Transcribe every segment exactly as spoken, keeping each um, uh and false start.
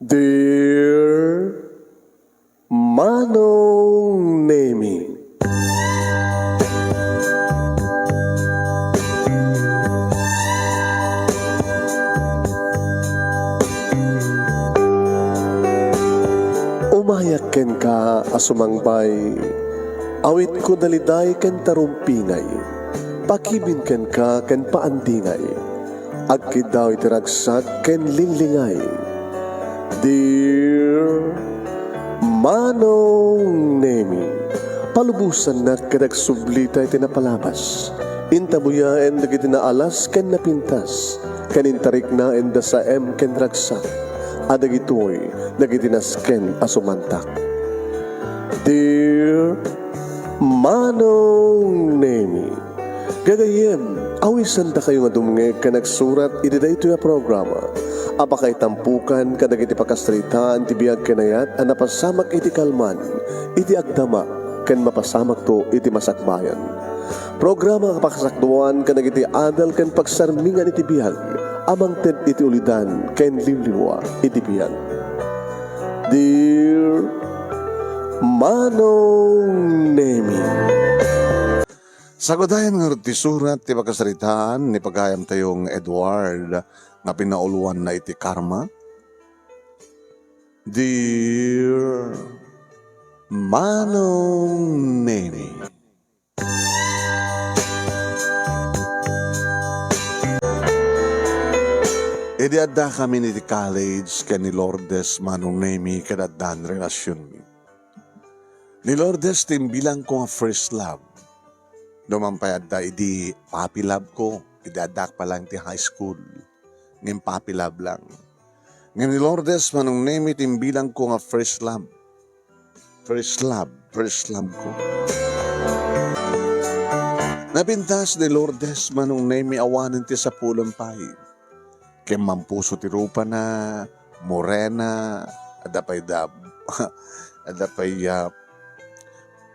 Dear Manong Nemi. Umayak kenka a sumangbay, awitko daliday ken tarumpingay, pakibin kenka ken paandingay, agkiddaw iti ragsak ken linglingay. Dear Manong Nemi, palubosannak ket agsublita iti napalabas. Intabuyaen dagiti naalas ken napintas, ken intariknaen da saem ken ragsak, a dagitoy dagiti nasken a sumantak. Dear Manong Nemi, gagayyem, awisandakayo nga dumngeg ken agsurat iti daytoy a programa a pakaitampokan kadagiti pakasaritaan ti biag ken ayat a napasamak iti kalman, iti agdama, ken mapasamakto iti masakbayan. Programa a pakasakduan kadagiti adal ken pagsarmingan iti biag a mangted iti ulidan ken liwliwa iti biag. Dear Manong Nemi. Sagudayen ngarud ti surat ti pakasaritaan ni pagayamtayong Edward nga pinauluanna iti karma. Dear Manong Nemi. Idi addakamin iti college ken ni Lourdes Manong Nemi ket addan relasionmi. Ni Lourdes ti imbilangko nga first love. Numan pay adda idi puppy love ko, idi addak pa lang ti high school. Ngem puppy love lang. Ngem ni Lourdes Manong Nemi ti imbilangko nga first love. First love, first love ko. Napintas ni Lourdes Manong Nemi awanen ti sapulem pay. Ken mampuso ti rupana, morena, adda pay da, adda pay, ah,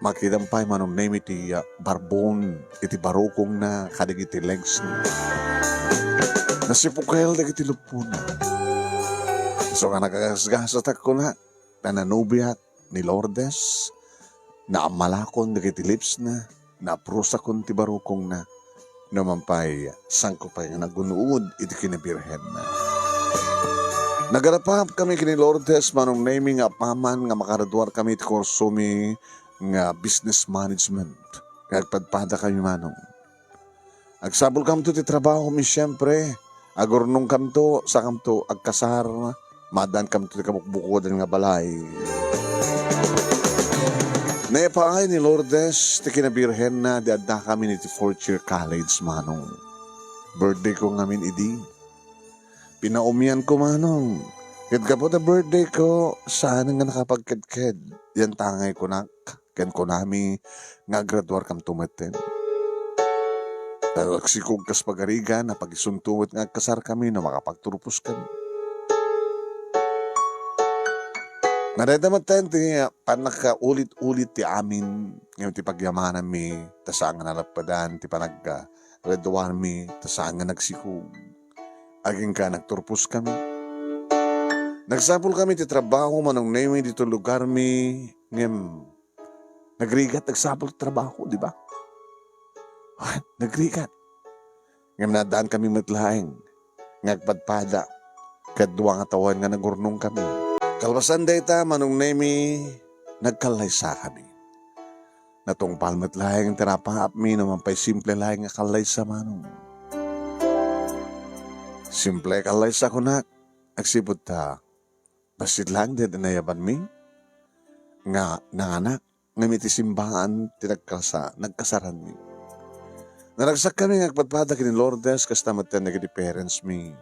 makitam pay Manong Nemi ti, ah, barbon iti barukongna kadagiti legs na. Nasipukel dagiti luppona. So nga nagagasgasatak kuna, ta nanobiak ni Lourdes, naammalakon dagiti lips na, naprusakon ti barukongna, numan pay saanko pay nga nagun-od iti kinabirhenna. Nagarapap kami ken ni Lourdes Manong Nemi nga apaman nga makaraduar kami iti kursomi nga business management. Nga agpadpada kami, Manong. Agsapulkamto ti trabahomi, siempre. Agurnongkamto, saankamto agkasar, maaddaankamto ti kabukbukodan nga balay. Naipaay ni Lourdes ti kinabirhenna idi addakamin iti fourth year college, Manong. Birthday ko ngamin idi. Pinaumianko, Manong. Ket gapu ta birthday ko, saan nga nakapagkedked. Yan tangay kunak. Ken kunami nga agraduarkamto metten. Ta agsikog kas pagarigan, napagisunto met nga agkasarkami no makapagturposkami. Nga dayta metten ti pannakaulit-ulit ti amin, ngem ti pagyamananmi, ta saan nga nalappedan ti panag-, ah, graduarmi, ta saan nga nagsikog. Agingga nagturposkami. Nagsapulkami ti trabaho, Manong Nemi, ditoy lugarmi, ngem nagrigat, nagsapul ti trabaho, di ba? Ay, nagrigat. Ngem naaddaankammi met laeng nga agpadpada ket dua nga tawen nga nagurnongkami. Kalpasan dayta, Manong Nemi, nagkallaysakami. Natungpal met laeng ti rapaapmi, numan pay simple laeng nga kallaysa, Manong. Simple kallaysa kunak, agsipud ta bassit laeng daydi nayabanmi nga nanganak, ngem iti simbahan ti nagkasa-, nagkasaranmi. Naragsakkami nga agpadpada ken ni Lourdes, kasta metten dagiti parentsmi.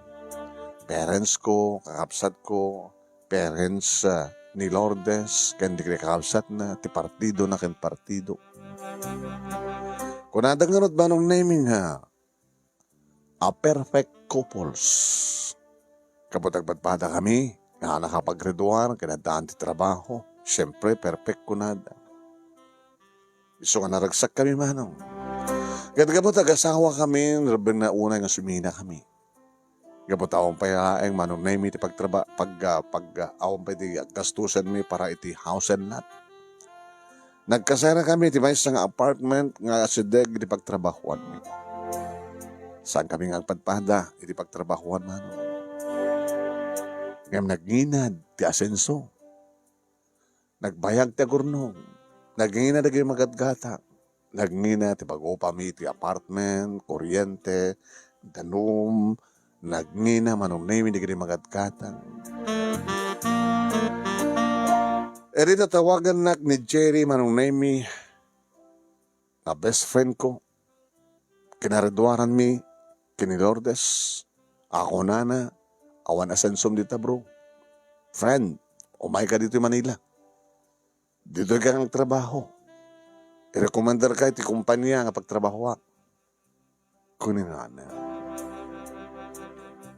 Parents ko, kakabsatko, parents, ah, ni Lourdes ken dagiti kakabsatna, ti partidona ken partido. Kunada ngarud, Manong Nemi, nga a perfect couples. Gapu ta agpadpadakami nga nakapaggraduar ken addaan ti trabaho, siempre, perfect kunada. Isu nga naragsakkami, Manong. Ket gapu ta agasawakami, rebbengna unay nga suminakami. Gapu ta awan pay laeng Manong Nemy ti pagtraba-, pag-, ah, pag-, ah, awan pay ti gastusenmi para iti house and lot. Nagkasera kami iti maysa nga apartment nga asideg iti pagtrabahoanmi. Saan kami nga agpadpada iti pagtrabahoan, Manong. Ngem nagnginad ti asenso. Nagbayag ti agurnong. Nagngina dagiti magatgatang. Nagngina ti pag-upami iti apartment, kuryente, danum. Nagngina Manong Nemy dagiti magatgatang. Idi tatawagannak ni Jerry, Manong Nemy, nga best friend ko, kinareduaranmi ken ni Lourdes, a kunana, awan asensom dita, bro. Friend, umayka ditoy Manila. Ditoyka nga agtrabaho. Irekomendarka iti kompania nga pagtrabahoak. Kunana.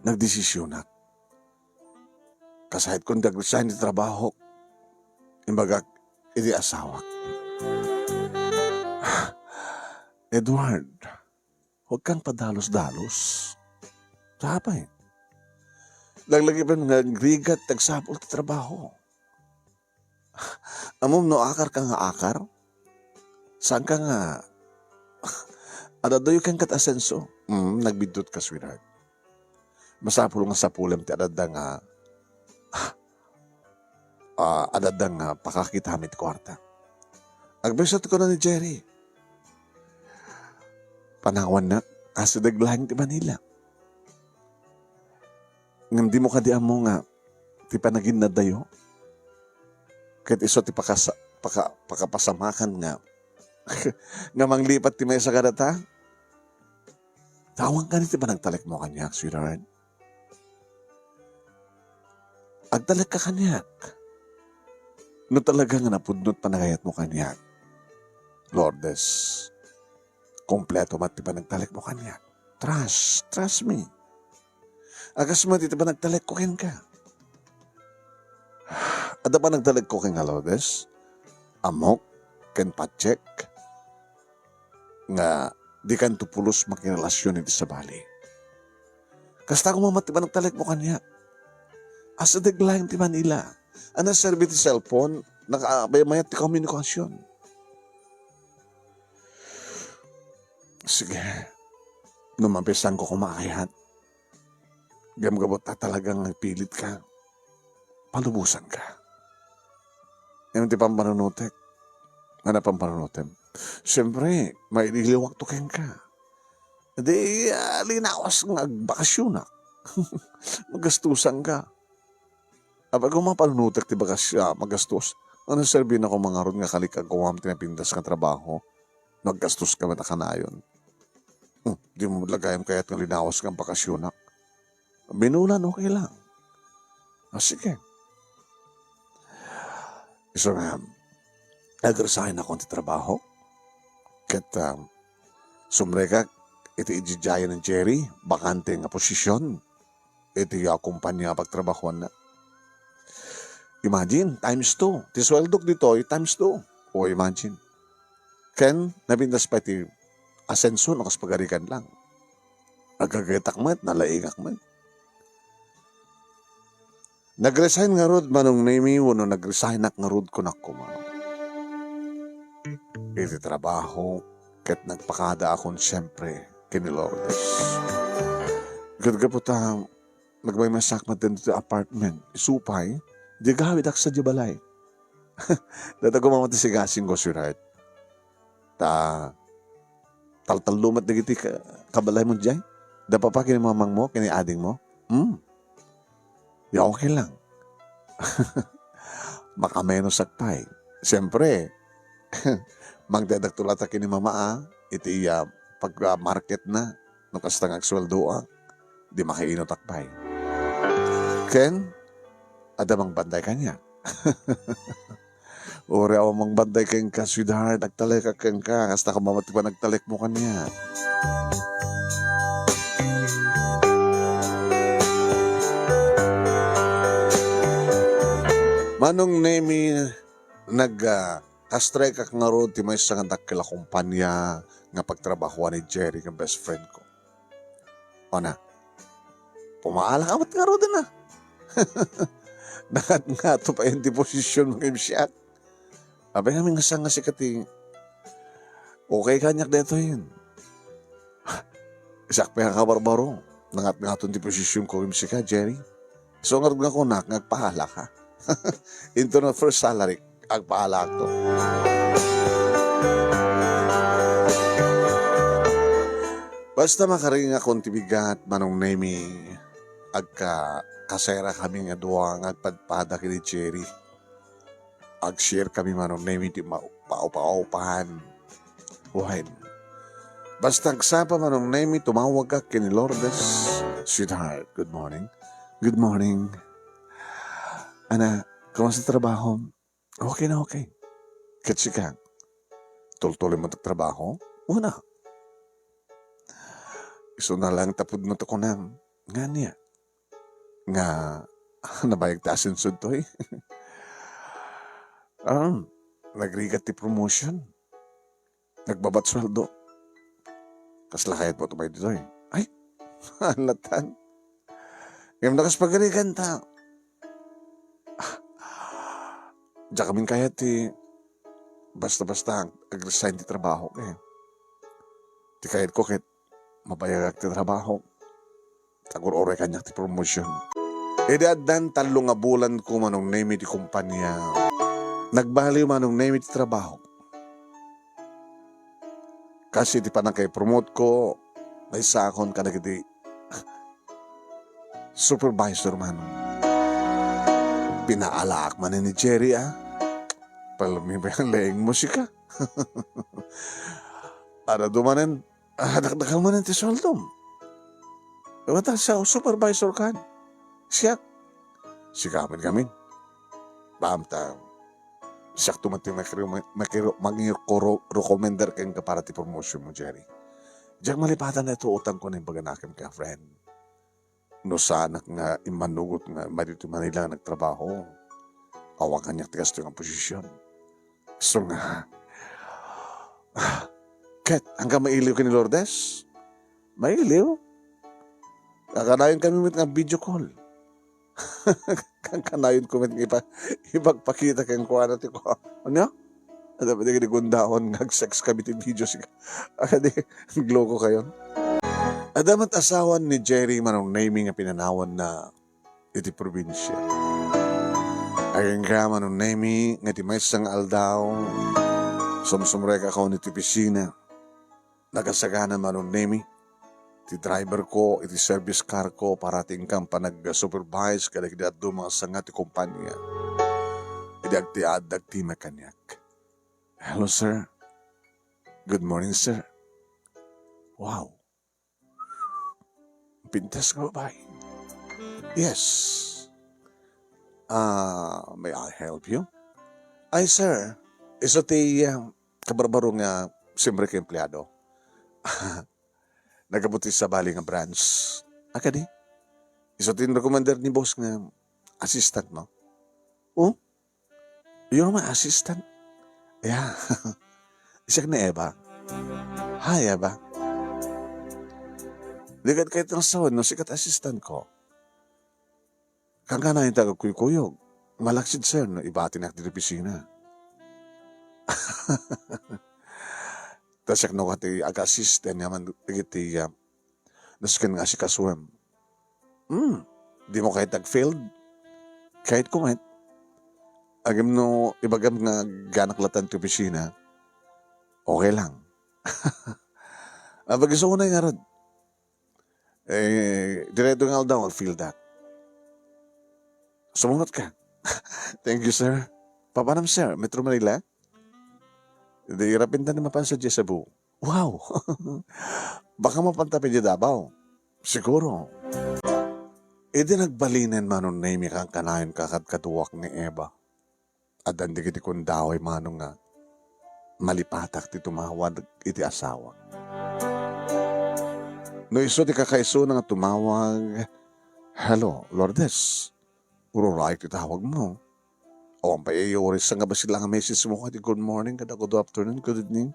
Nagdesisionak. Kasayadkon ti agresign ti trabahok. Imbagak iti asawak. Edward, huwag kang padalus-dalus. Sapay. Laglagipen nga agrigat ti agsapul ti trabaho. Ammom no akar ka nga akar? Saan ka nga, adadayo kenka ti asenso? Mm, nagbiddut ka, sweetheart. Masapul nga sapulem ti adada nga, ah, adada nga pakakitami ti kuarta. Agbisit kuna ni Jerry. Panawannak, asideg laeng ti Manila. Ngem dimo kadi ammo nga ti panaginnaddayo? Ket isu ti pakasa-, paka-, pakapasamakan nga, nga manglipat ti maysa kadata? Awan kadi ti panagtalekmo kaniak, sweetheart. Agtalekka kaniak. No talaga nga napudno ti panagayatmo kaniak, Lourdes, kompleto met ti panagtalekmo kaniak. Trust, trust me. A kas met iti panagtalekko kenka. Adda panagtalekko kenka, Lourdes. Ammok ken patiek nga dikanto pulos makirelasion iti sabali. Kasta koma met ti panagtalekmo kaniak. Asideg laeng ti Manila. A naserbi ti cellphone, nakamayat ti komunikasion. Sige. No mabisanko koma a kayat. Ngem gapu ta talagang nagpilitka, palubosanka. Ngem ti pampanunotek, ano pampanunotem? Siempre, mailiwakto kenka. Di, ah, linawas nga agbakasionak. Magastusanka. Apay koma panunotek ti bakas-, ah, magastos. Ano serbina koma ngarud nga kalikag koma ti napintas nga trabaho? Naggastos ka met a kanayon. Hmm, di mo met la gayam kayat nga linawas nga agbakasionak. Binulan, okay lang. Ah, sige. Isu nga, nag-resign ako ti trabaho. Ket, ah, sumrekak iti idiay ni Jerry, bakante nga posisyon iti, ah, kumpanya nga pagtrabahoanna. Imagine, times two. Ti sueldok ditoy, times two. O, imagine. Ken, napintas pay ti asenso no kas pagarigan lang. Aggagetak met, nalaingak met. Nag-resign ngarud, Manong Nemy, wenno nag-resignak ngarud, kunak koma, iti trabaho, ket nagpakadaakon siempre ken ni Lourdes. Ket gapu ta nagmaymaysak met ditoy apartment, isu pay, di agawidak sadiay balay. Dayta koma met ti sigasingko, sweetheart. Ta taltallo met dagiti ka-, kabalaymo diay. Da papa ken ni mamangmo, ken ni adingmo. Hmm. Ya, okay lang. Makamenusak pay. Siyempre, mangtedakto latta ken ni mama, a, iti iya pag-, ah, market na. No kasta nga agsueldoak, di makainutak pay. Ken, adda mangbanday kaniak. Uray awan mangbanday kenka, sweetheart, agtalekak kenka, kasta koma met ti panagtalekmo kaniak. Manong Nemy, nag, ah, kastrikak ngarud ti maysa nga dakkel a kompanya nga pagtrabahoan ni Jerry nga best friend ko. Ona, Pumaalak ka met ngaruden a. Nangatngato pay ti position mo ngem siak. Apay ngamin nga saan nga sika ti okay kaniak daytoyen? Siak pay a kabarbaro. Nangatngaton ti position ko ngem sika, Jerry. So, ngarud nga kunak nga agpaalak, ha? Into na first salary, agpaalakto. Basta makaringakon ti bigat, Manong Nemy, agka-, kasera kami nga dua nga agpadpada ken ni Jerry. Ag-share kami, Manong Nemy, ti ma-, paupaopan. Wen. Basta agsapa, Manong Nemy, tumawag ka ken ni Lourdes. "Sweetheart, good morning." "Good morning." "Ana, kumusta trabaho?" "Okay na okay." "Ket sika? Tultuloy mo ti trabaho?" "Una." "Isu na lang ta pudno ti kunam. Ngania?" "Nga, nabayag ti asensod toy." "Ah, nagrigat ti promotion. Nagbabat sueldo. Kasla kayat mo tumay ditoy?" "Ay, alatan. Ngem nakas pagarigan ta. Diak amin kayat ti basta-basta ag-resign ti trabaho, eh. Ti kayat ko ket mabayagak ti trabaho. Agur-uray kaniak ti promotion." Idi addan tallo nga bulan ko, Manong Nemy, ti kompania, nagbaliw, Manong Nemy, ti trabaho. Kas iti panangkay-promote ko, naisakon kadagiti supervisor, Manong. Pinaalaak manen ni Jerry, a. Palmi ba ang leeng mo, sika? Ada dumanen, ah, dakdakkel manen ti sueldom. Iwata sa supervisor kan. Siak. Sika amin ngamin. Bamta. Siak to man ti makiro-, makiro-, mangiro-, recommender kenka para ti promotion mo, Jerry. Diak malipatan daytoy utang ko nga imbaganakem ka, friend. No saanak nga immanugot nga madi ti Manila nga nagtrabaho, awan kaniak ti kastoy nga posisyon. So nga, ah, ket, angka mailiw ken ni Lourdes? Mailiw? Kakanayon kami met nga video call. Kakanayon ko met nga ipa-, ipagpakita kenkuana ti kua-, ania? Ada pay dagiti gundawon nga ag-sex kami ti video, sika. Kadi, nagloko kayon. Ada met asawan ni Jerry, Manong Nemy, nga pinanawanna iti probinsia. Agingga, Manong Nemy, nga iti maysa nga aldaw, sumsumrekak iti opisina. Nakasagana, Manong Nemy, ti driver ko iti service car ko para ti inkam panag-supervise kadagiti dadduma nga sanga ti kompania. Idi agtiaddagti met kaniak. "Hello, sir. Good morning, sir." Wow. Pintas nga babae. "Yes. Ah, may I help you?" "Ay, sir, isu ti, ah, kabarbaro nga siempre ka empleado. Nagapu ti sabali nga branch." "Ah, kadi? Isu ti recommender ni boss nga assistant mo." "Oh? You're my assistant?" "Yeah. Siak ni Eva." "Hi, Eva. Di ket kayat nga sawen no sika ti assistant ko?" "Kankanayon ti agkuykuyog. Malaksid, sir, no ibatinak ti opisina." "Ta siak no kadi ti aga-assist ken yaman dagiti, ah, nasken nga asikasuem." "Hmm, dimo kayat ti ag-field?" "Kayatko met. Ngem no ibagam nga agyanak latta ti opisina, okay lang." "Ah, pag-isu unay ngarud. Eh, diretso nga aldaw, ag-field ak." "Sumunotka." "Thank you, sir. Papanam, sir? Metro Manila?" "Di, rapinta ni mapan sadiay Cebu." "Wow! Baka mapanta pay idiay Davao." "Siguro." Idi nagbalinen, Manong Nemy, kankanayon kakadkaduak ni Eva. Addan dagiti gundaway, Manong, nga malipatak ti tumawag iti asawak. No isu ti kakaisuna nga tumawag, "Hello, Lourdes. Ururaek ti tawag mo. Awan pay ay oras nga bassit lang nga message mo kadi good morning, kada good afternoon, good evening."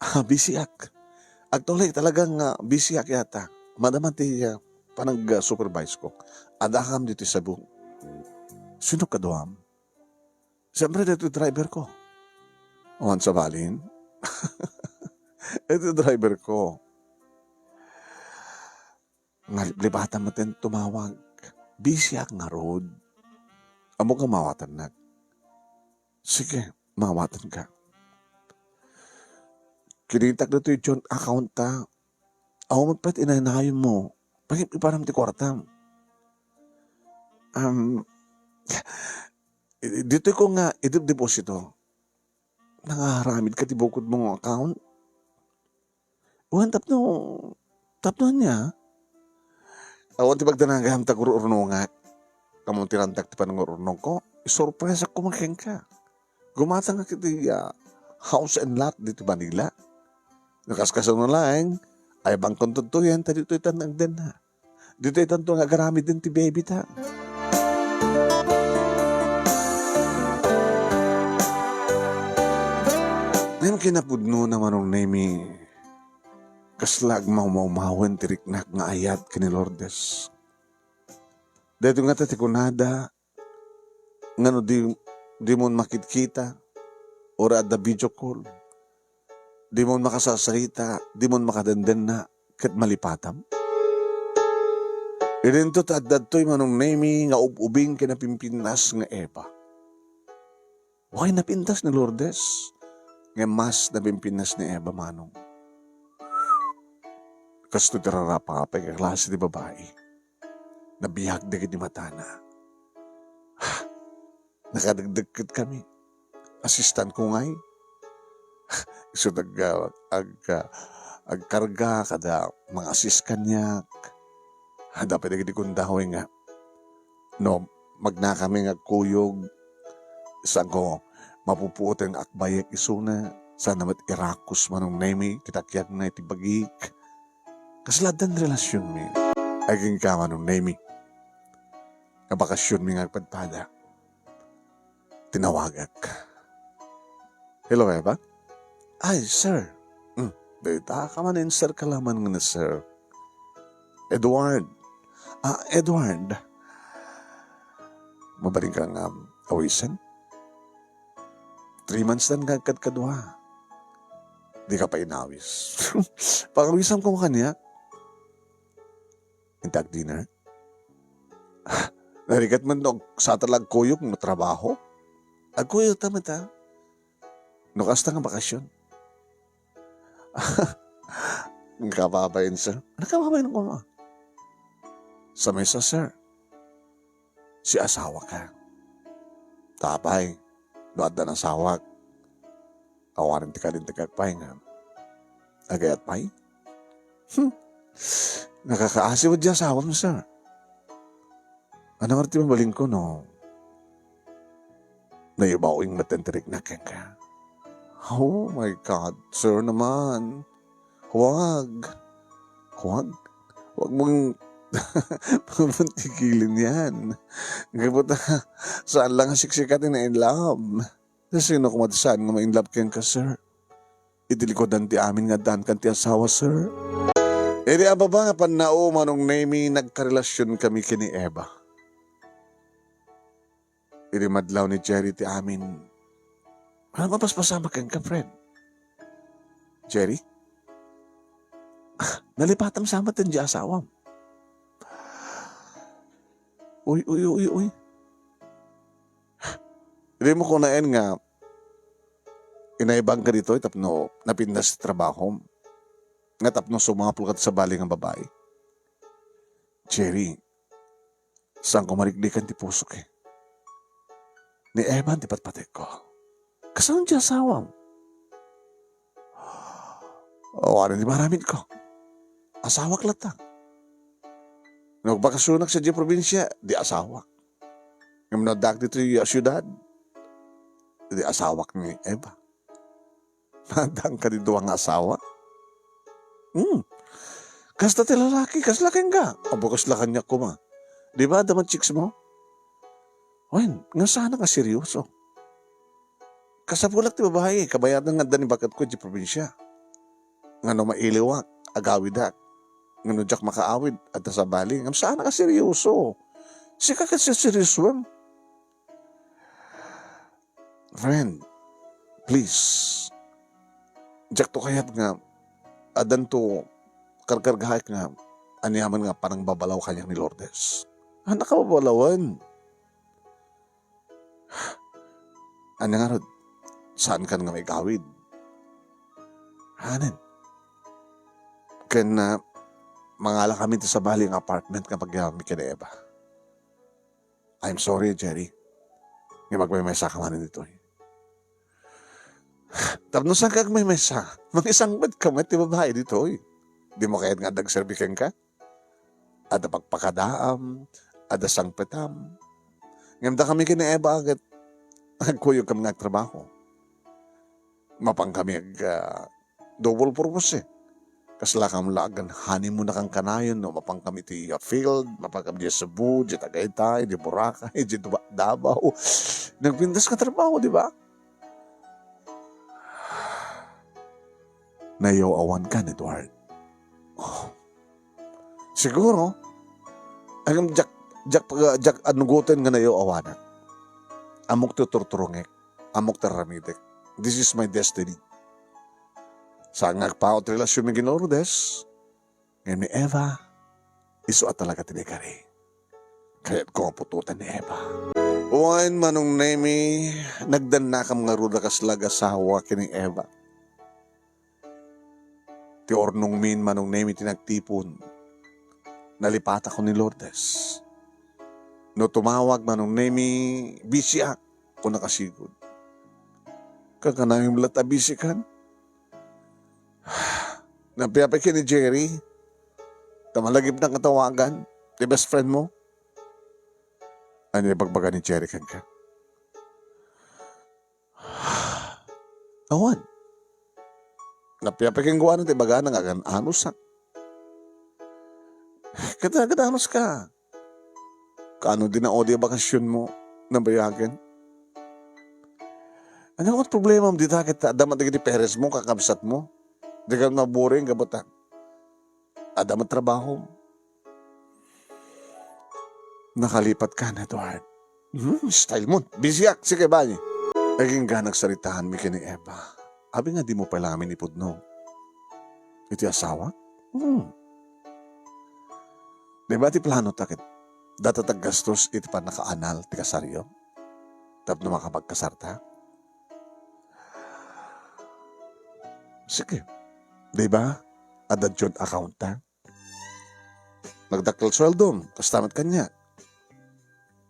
"Ah, busy ak. Actually, talagang, ah, busy ak yata. Madama ti, ah, panag-supervise ko. Addakam ditoy Cebu. Sino kaduam? Siyempre, ditoy driver ko. Awan sa balin. Ito driver ko. Nga liplipatan met tumawag. Busy ak ngarud. Ammok nga maawatannak. Sige, maawatanka. Kinitak ditoy joint account ta. Awan met pay inaynayon mo. Pag-, iparam ti kuartam. Um, ditoy ko nga idep-deposito. Nangaramid ka ti bukod mo nga account? Wen, tapno, tapno ania? Awan ti pagdanagam ta gur-urnongak. Ammom ti randak ti panangur-urnongko, isurpresak koma kenka. Gumatangak iti, ah, house and lot ditoy Manila. No kas-, kasano laeng, ay bangkon tudtoyen, ta ditoy tan agdenna. Ditoy tanto nga agaramiden ti baby ta. Ngem kinapudnona, Manong Nemy, kasla agmawmawmawen ti riknak nga ayat ken ni Lourdes. Daytoy ngata ti kunada, nga no di, dimon makitkita, uray adda video call, dimon makasasarita, dimon makadendenna, ket malipatam? Idinto ta adda ditoy, Manong Nemy, nga ub-ubing ken napimpinnas nga Eva. Way, napintas ni Lourdes, ngem mas napimpinnas ni Eva, Manong. Kastoy ti rarapapay nga klase ti babai. Nabiag dagiti matana. Nakadegdegket kami. Assistant ko ngay. Isu ag-, ag-, agkarga kada mangasis kaniak. Adda pay dagiti kundaoy nga no magnakami nga agkuyog, saanko mapupuoten nga akbayek isuna, saanna met irakos, Manong Nemy, ti takiagna iti bagik. Kasla addan relasionmi. Ay, kenka, Manong Nemy, nga bakasionmi nga agpadpada, tinawagak. Hello, Eva? Ay, sir. Hmm, dayta ka man, sir, ka laman nga ni sir. Edward. Ah, Edward. Mabalin ka nga awisen? Three months dan nga agkadkadua. Di ka pa inawis. Pakawisam ko kaniak. Inta agdinner? Narigat man no, sa ta la agkuyog no trabaho? Agkuyog ta met, a. No kasta nga bakasyon. Nakababain, sir. Nakababain ko, ma. Sa mesa, sir. Si asawa ka. Tapay, no addan asawak, awanen ti kalinteg pay nga agayat pay? Hmm. Nakakaasi met di asawam, sir. Ano nga ti mabalin ko, no? Naibaw ing matenterik na kenka. Oh my God, sir naman. Huwag. Huwag. Huwag mong pagpuntigilan yan. Kaputa, saan lang siksikat in love? Sa sino kumadsan nga ma-in love kenka, sir? Iti likudan ti amin nga addaan kan ti asawa, sir. Idi ababa nga pannao, Manong Nemy, nagkarelasyon kami ken ni Eva. Idi madlaw ni Jerry ti amin, ano mapaspasamak kenka, Fred? Jerry? Ah, nalipatam sa met ti asawam. Uy, uy, uy, uy. Idi mo kunaen nga inaibang ka ditoy tapno napintas ti trabahom, nga tapno sumapul ka sa bali nga babai. Jerry, saan ko marikdikan ti pusok, eh. Ni Evan ti patpatek ko. Kasano ti asawam? Awan di maramid ko. Asawak latta. No agbakasyonak sa di probinsya, di asawak. Ngem no addaak ditoy a siudad, di asawak ni Eva. Nadaan ka di dua nga asawa? Hmm. Kasta ti lalaki, kasla kenka. Abo, kasla kaniak koma. Di ba, adda met chicks mo? Wen, nga saan nga seryoso. Kasapulak ti babai, kabayadan nga adda ni baketko iti probinsya. Nga no mailiwak, agawidak. Ngem no diak makaawid, adda sabali. Ngem saan a kaseryoso. Sika ket serseryosoem. Friend, please. Diakto kayat nga addanto karkargaek nga aniaman nga panangbabalaw kaniak ni Lourdes. Ania a kababalawen? Ania ngarud? Saankan nga maigawid? Hanen? Ken, ah, mangalakami ti sabali nga apartment nga pagyamanmi ken ni Eva. I'm sorry, Jerry. Nga agmaymaysa ka manen ditoy. Tapno saanka agmaymaysa, mangisangpetka met ti babai ditoy. Dimo kayat nga adda agserbi kenka? Adda pakpakadaam, adda sangpetam. Ngem dakami ken ni Eva ket agkuyogkami nga agtrabaho. Mapankami ag, ah, double purpose. Kaslakam la agan honeymoon a kankanayon no mapankami iti, ah, field, mapankami iti Cebu, iti Tagaytay, iti Boracay, iti Daba-, Davao. Nagpintas nga trabaho, di ba? Nayaw-awankan, Edward. Oh. Siguro, agam diak, diak, diak anugoten nga nayaw-awanak. Ammok ti turturongek, ammok ti aramidek. This is my destiny. Saan nga agpaut ti relasionmi ken ni Lourdes, ngem ni Eva, isu a talaga ti naikari. Kayatko nga putotan ni Eva. Wen, Manong Nemi, nagdannakam ngarud a kasla agasawa ken ni Eva. Ti urnongmin, Manong Nemi, ti nagtipon. Nalipatako ni Lourdes. No tumawag, Manong Nemi, bisiak, kunaka sigud. Kankanayon met la ta bisikan? Napiapay ken ni Jerry. Ta malagipnak nga tawagan ti best friend mo. Ania ibagbaga ni Jerry kenka? Awan. Napiapay kenkuana ti ibagana nga agan-anusak. Ket agan-anuska. Kaano di naudi a bakasionmo? Nabayagen? Ania met problemam dita ket adda met dagiti parents mo, kakabsatmo? Dika maburing gapu ta adda met trabahom. Nakalipatka, Edward. Hmm, style mo. Bisiak. Sige, bye. Agingga nagsaritaanmi ken ni Eva. Abi nga dimo pay la amin ipudno iti asawa? Hmm. Di ba ti planota ket data ti aggastos iti pannakaanal ti kasaryo? Tapno makapagkasarta? Sige. Di ba? Adda joint account ta? Nagdakkel sueldom, kasta met kaniak.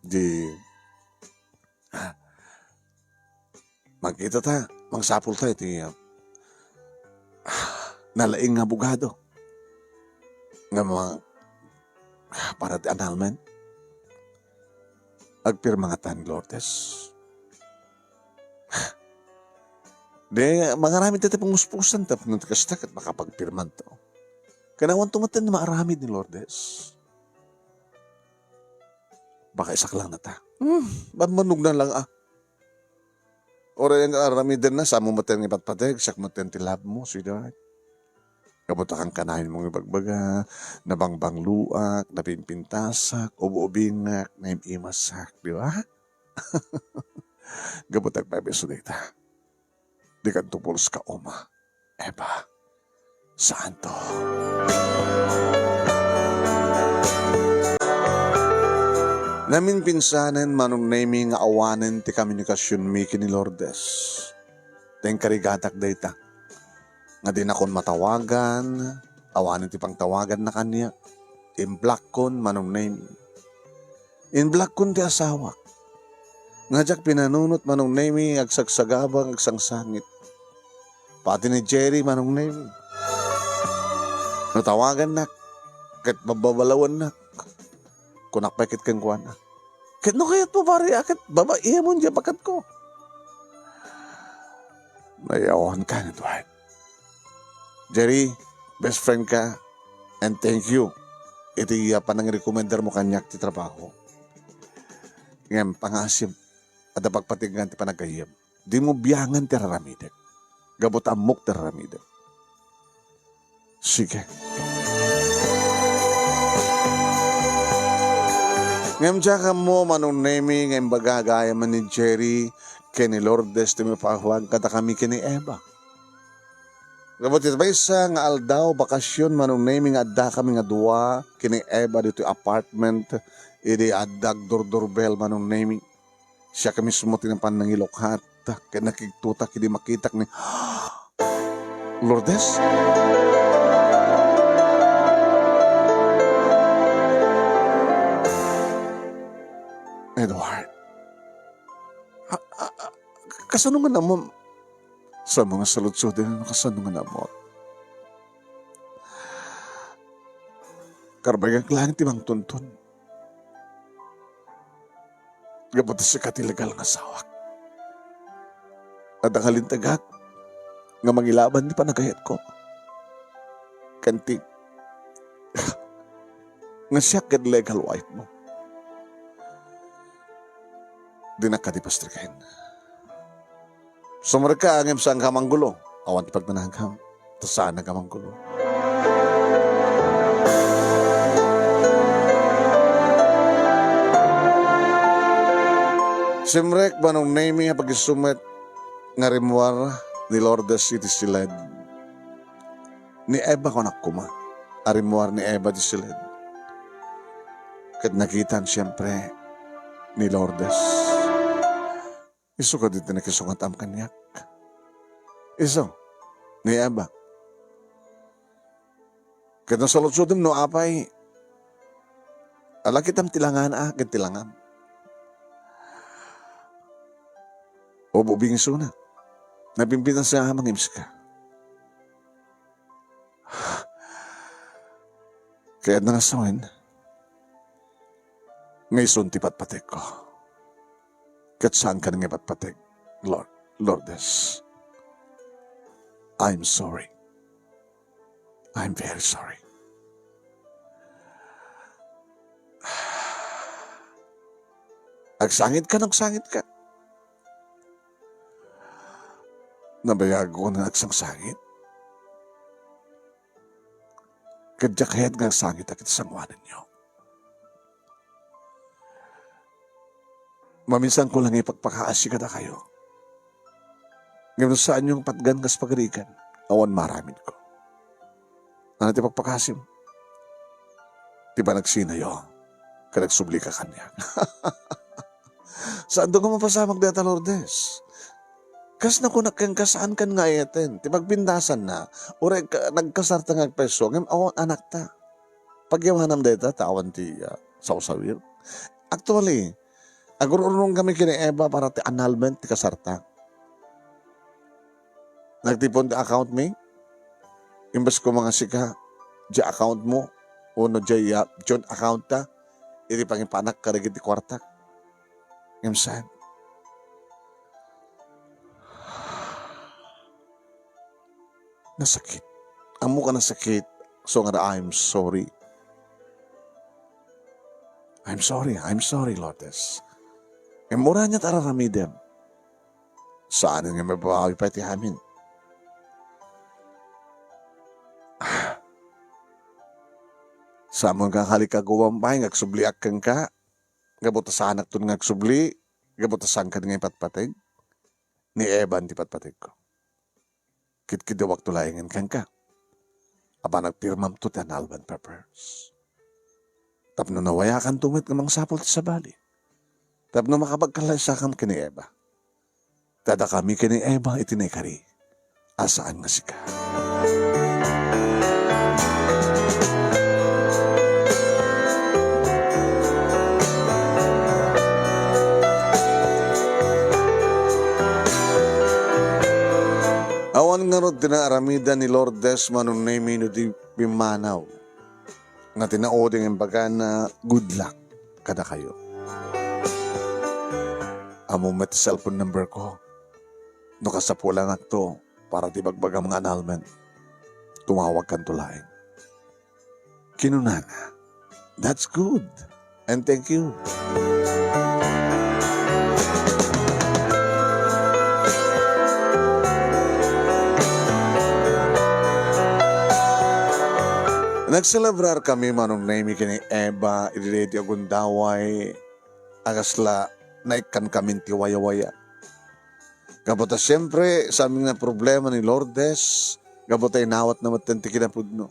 Di, ah, magkita ta, mangsapul ta iti, ah, nalaing nga abogado. Nga mga, ah, para ti annulment. Agpirma ngata ni Lourdes. Di, mangaramid ta ti panguspusan tapno ti kasta ket makapagpirmanto. Ken awanto met ti maaramid ni Lourdes. Baka isak lang nata. Hmm, bambanogna lang, ah. Uray nga aramidenna, samo met nga ipatpateg, siak met ti love mo, sweetheart. Gapu ta kankanayon mo nga ibagbaga, nabangbangloak, napimpintasak, ub-ubingak, naim-imasak, di ba? Gapu ta agpayso dayta. Dikanto pulos ka uma, Eva. Santo. Naminpinsanen, Manong Nemi, nga awanen ti komunikasionmi ken ni Lourdes. Ta inkarigatak dayta. Nga dinakon matawagan, awanen ti pangtawaganna kaniak. Imblockon, Manong Nemi. Imblockon ti asawak. Nga diak pinanunot, Manong Nemi, agsagsagaba nga agsangsangit. Pati ni Jerry, Manong Nemi. No tawagannak, ket babbabalawennak, kunak pay ket kenkuana, "Ket no kayatmo, pare, a ket babaiem diay baketko." Nayawankan, Edward. Jerry, best friend ka, and thank you iti, ah, panangirekomendarmo kaniak ti trabaho. Ngem pangasim, adda pagpategngan ti panaggayyem. Dimo biangen ti raramidek. Gapu ta ammok ti raramidek. Sige. Ngem diak ammo, Manong Nemy, nga imbaga gayam ni Jerry ken ni Lourdes ti maipaawag kadakami ken ni Eva. Gapu ti maysa nga aldaw, bakasion, Manong Nemy, nga addakami nga dua ken ni Eva ditoy apartment, idi adda agdurdurbel, Manong Nemy. Siak mismo ti napan nangilukhat ket nakigtutak idi makitak ni Lourdes. Edward. A-, a-, a-, kasano nga nammo? Sa mga saludsod, eh, kasano nga nammo? Karbay nga langit ti mangtuntun. Gapu ta sika ti legal nga asawak. Adda nga lintagak nga mangilaban ti panagayatko. Ken ti nga siak ket legal wife mo. Dinak kadi pastriken. Sumrekka ngem saanka a manggulo. Awan ti pagnanagam. Ta saanak a manggulo. Simrek, Manong Nemy, a pagisu met nga rimmuar ni Lourdes iti siled. Ni Eva, kunak koma, a rimmuar ni Eva ti siled. Ket nakitan siempre ni Lourdes. Isu kadi ti nakisungatam kaniak. Isu, ni Eva. Ket no saludsodem no apay, alakitam ti langana ken ti langam. Ubing isuna. Nabimbinasa nga mangimsika. Kayatna nga sawen, nga isun ti patpategko. Ket saanka nga ipatpateg, Lord, Lourdes. I'm sorry. I'm very sorry. Agsangitka, agsangitka. Nabayagko nga agsangsangit. Ket diak kayat nga agsangitak iti sangoananyo. Maminsanko lang ipagpakaasi kadakayo. Ngem no saanyo nga patgan kas pagarigan, awan maaramidko. Ania ti pagpakaasim? Ti panagsinayo, ket agsublika kaniak. Saanto nga mapasamak dayta, Lourdes. Kas nakunak kenka, saankan nga ayaten ti pagpintasanna, uray ka-, nagkasarta nga agpayso, ngem awan anakta. Pagyamanam dayta, ta awan ti, ah, sawsawir. Actually, agur-urong kami ken ni Eva para ti annulment ti kasarta. Nagtipon ti account mi. Imbes ko nga sika, diay account mo, wenno diay, ah, joint account ta, iti pangipanak kadagiti kuarta. Ngem saan. Nasakit. Ammoka nasakit. So nga, I'm sorry. I'm sorry, I'm sorry, Lourdes. Ngem uray ania ti ar-aramidem? Saan nga mababawi pay ti amin. Saan mo nga kalikaguan pay nga agsubliak kenka? Gapu ta saanakton nga agsubli? Gapu ta saanka nga ipatpateg? Ni Evan ti patpategko. Kitkiddiwakto laengen kenka a panagpirmamto ti annulment papers. Tapno nawayakanto met nga mangsapul ti sabali. Tapno makapagkallaysakam ken ni Eva. Ta dakami ken ni Eva iti naikari a saan nga sika. Awan ngarud ti naaramida ni Lourdes Manong Nemy no di pimmanaw nga tinauding imbagana, "Good luck kadakayo." Ammom met ti cellphone number ko. No kasapulanakto para ti bagbagam nga annulment, tumawagkanto laeng. Kinunana, "That's good. And thank you." Nagselebrarkami, Manong Nemy, ken ni Eva idi daytoy a gundaway a kasla naikkankamin ti wayawaya. Gapu ta siempre, saan nga problema ni Lourdes, gapu ta inawatna metten ti kinapudno.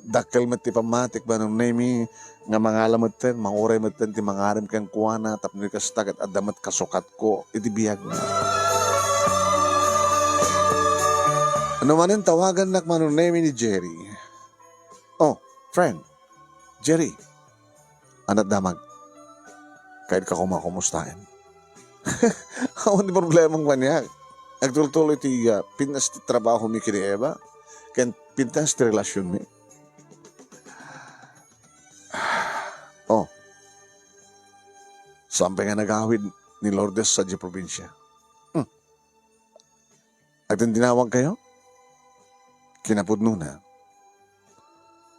Dakkel met ti pammatik, Manong Nemy, nga mangala metten, manguray metten ti mangarem kenkuana, tapno kasta ket adda met kasukatko iti biagna. No manen tawagannak, Manong Nemy, ni Jerry. Oh, friend, Jerry, ania ti damag? Kayatko koma kumustaen. Awan ti problemam kaniak. Agtultuloy ti, ah, pintas ti trabahomi ken ni Eva, ken pintas ti relasionmi. Oh, saan pay nga nagawid ni Lourdes sadiay probinsia. Hmm. Agtindinawagkayo? Kinapudnona,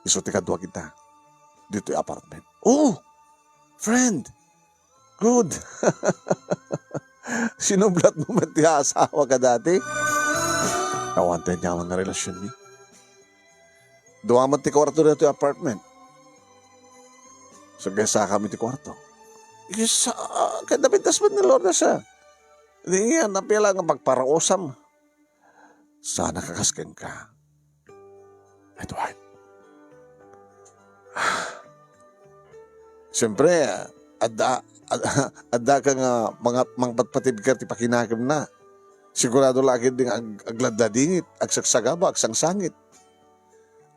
isu ti kaduak ita ditoy apartment. Oh, friend! Good! Sinublatmo met ti asawak a dati? Awan ti aniaman nga relasionmi. Dua met ti kuarto ditoy apartment. Saggaysakami ti kuarto. Isa, ah, ket napintas met ni Lourdes, ah. Di nga, napila nga pagparausam. Saan a kakas kenka, Edward. Siempre, adda, ad-, adda ka nga mga, mangpatpatibker ti pakinakemna. Sigurado la ketdi nga ag-, agladladingit, agsagsagaba, agsangsangit.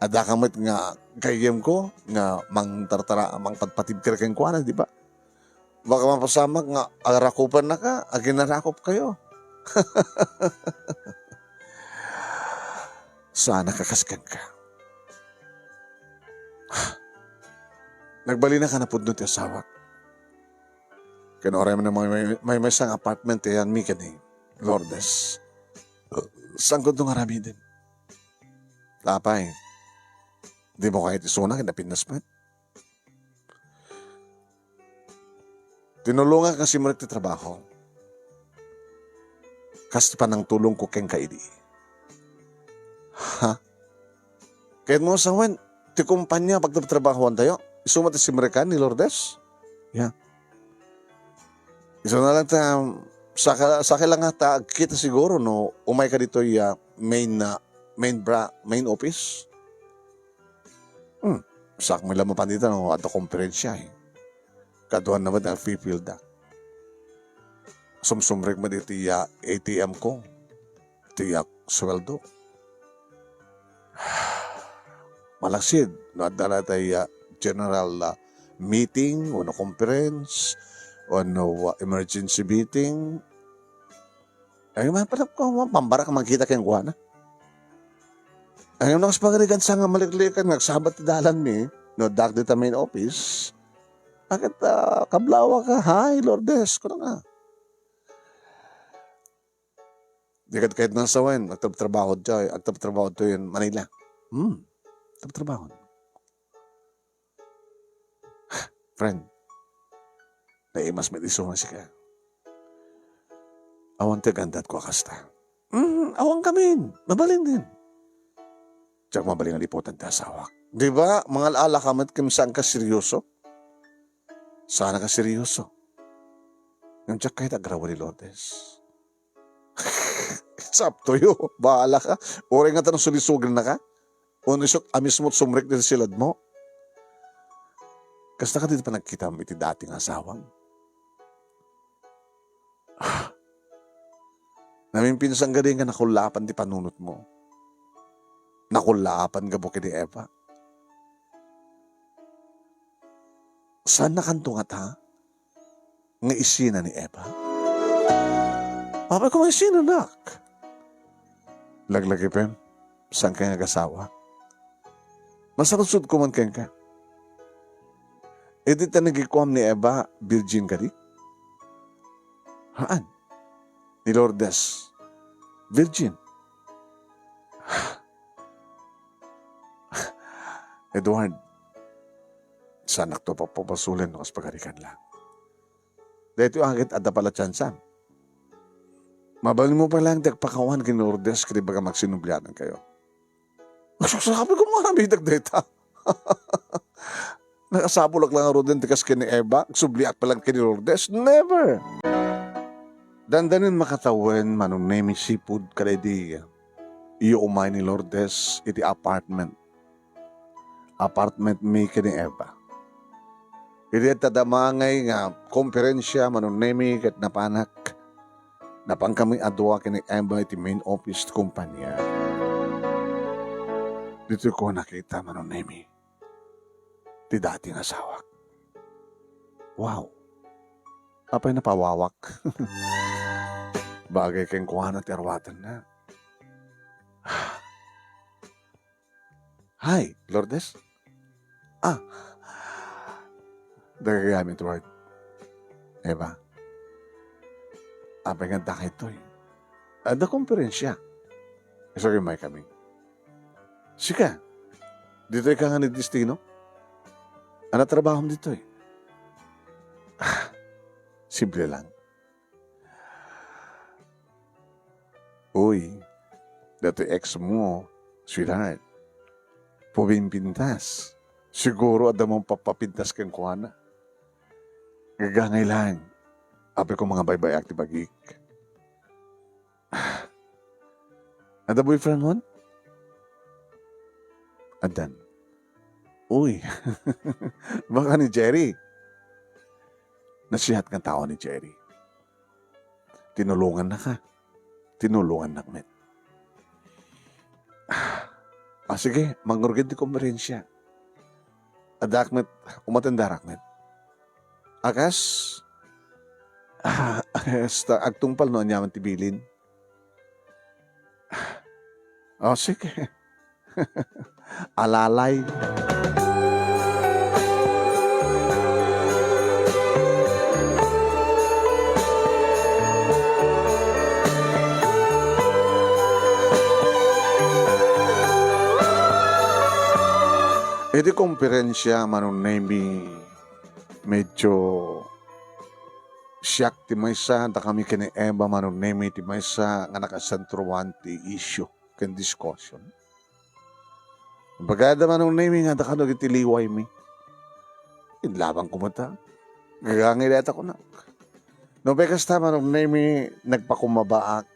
Adda ka met nga gayyemko nga mangtartara-, mangpatpatibker kenkuana, di ba? Baka mapasamak nga arakupannaka, aginarakupkayo. Saan a kakas kenka. Nagbalinaka a napudno ti asawak. Ken uray met may, may, maymaysa nga apartment ti ayanmi ken ni Lourdes. Saanko nga aramiden? Apay, dimo kayat isuna ken napintas met? Tinulongak nga simrek ti trabaho. Kas ti panangtulongko kenka idi. Ha? Kayatmo sawen, ti kumpanya pagtrabahoantayo, isu met ti simrekan ni Lourdes? Ya. Isu na lang ta, saka, saka lang nga ta agkita siguro no umayka ditoy, ah, main, ah, main bra-, main office. Hmm, sakmo la mapan dita no adda komperensia, eh. Kaduan na met agpipilda. Sumsumrek met iti, ah, A T M ko. Ti, ah, sueldo. Malaksid, no adda la tay, ah, general, ah, meeting, wenno conference, wenno, ah, emergency meeting. Ay, man, pala ko, pambarak makita kenkuana. Ay, no, kas pagarigan sa nga maliklikan, nagsabat ti dalanmi, no, dak dita main office. Aket, ah, kablawak ka, "Hi, Lourdes," kuna nga. Di kad kayat nga sawen, agtrabtrabaho diay, agtrabtrabaho diay Manila. Hmm, agtrabtrabaho. Friend, naimas met isu nga sika. Awan ti agandatko a kasta. Hmm, awan kamin. Mabalin din. Diak mabalin nga liputan ti asawak. Di ba, mangal-ala ka met ken saan ka seryoso? Saan ka seryoso? Ngem diak kayat agrawen ni Lourdes. It's up to you. Bahala ka. Uray nga ta nasulisugannaka. Wenno isut' a mismo ti sumrek dita siladmo. Kasta kadi ti panagkitam iti dati nga asawam? Namimpinsan kadi nga nakullaapan ti panunotmo? Nakullaapan gapu ken ni Eva? Saannakanto ngata nga isina ni Eva? Apay koma isina, nak? Laglagipem, saanka nga agasawa? Masaludsodko man kenka. Idi ta nagikuam ni Eva, virgin kadi? Haan. Ni Lourdes, virgin. Edward, saanakto papabasolen no kas pagarikan lang. Daytoy a ket adda pala tiansa. Mabalinmo pay laeng ti agpakawan ken ni Lourdes ket ibaga nga agsinubliadankayo. Sabi ko, "Maaramidek dayta." Nakasapulak lang ngaruden ti kas ken ni Eva, agsubliak pa lang ken ni Lourdes. Never! Dandanen makatawen, Manong Nemi, sipud kadaydi iyo umay ni Lourdes iti apartment. Apartment mi ken ni Eva. Idi adda damangay nga komperensia, Manong Nemi, ket napanak, napankami a dua ken ni Eva iti main office ti kumpania. Ditoy ko nakita, Manong Nemi, ti dati nga asawak. Wow! Apay napawawak? Bagay kenkuana ti aruatenna. Hi, Lourdes. Ah. Dagagayam, Edward. Eva. Apay nga adda kaytoy? Adda komperensia. Isu ket umaykami. Sika, ditoy ka nga ni destino? Ania trabahom ditoy? Ah, simple lang. Uy, datoy ex mo, sweetheart. Pumimpintas. Siguro adda mapapapintas kenkuana. Gagangay lang. Apay ko, mangabaybay-ak ti bagik. Adda boyfriend mon? Addan. Uy, baka ni Jerry. Nasihat nga tao ni Jerry. Tinulongannak. Tinulongannak met. Ah, sige, mangrugi ti komperensia. Addaak met, umatendarak met. A kas, ah, a kas ta agtungpal no aniaman ti bilin. Oh, sige. Alalay. Iti komperensia, Manong Nemi, medyo siak ti maysa, dakami ken ni Eva, Manong Nemi, ti maysa nga nakasentroan ti issue ken discussion. Imbagada, Manong Nemi, nga adda kano iti liwaymi. Inlabanko met a. Gagangay dayta kunak. No pay kasta, Manong Nemi, nagpakummabaak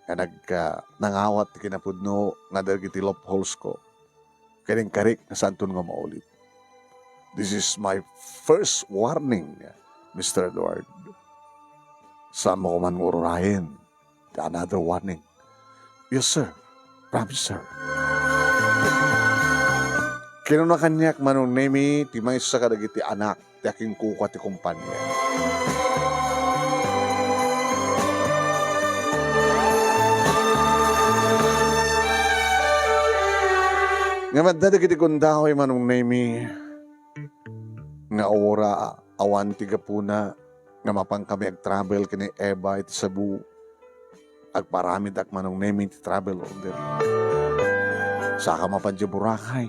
nga nag-, ah, nangawat ti kinapudno nga dagiti loopholes ko. Ken inkarik nga saanton nga maulit. This is my first warning, Mister Edward. Saanmo ko man nga ururayen. Another warning. Yes, sir. Promise, sir. Kinuna kaniak, Manong Nemi, ti maysa kadagiti anak ti akinkukua ti kumpania. Ngem adda dagiti gundaway, Manong Nemi, nga uray awan ti gapuna nga mapankami ag-travel ken ni Eva iti Cebu. Agparamidak, Manong Nemi, ti travel order. Saka mapan diay Boracay.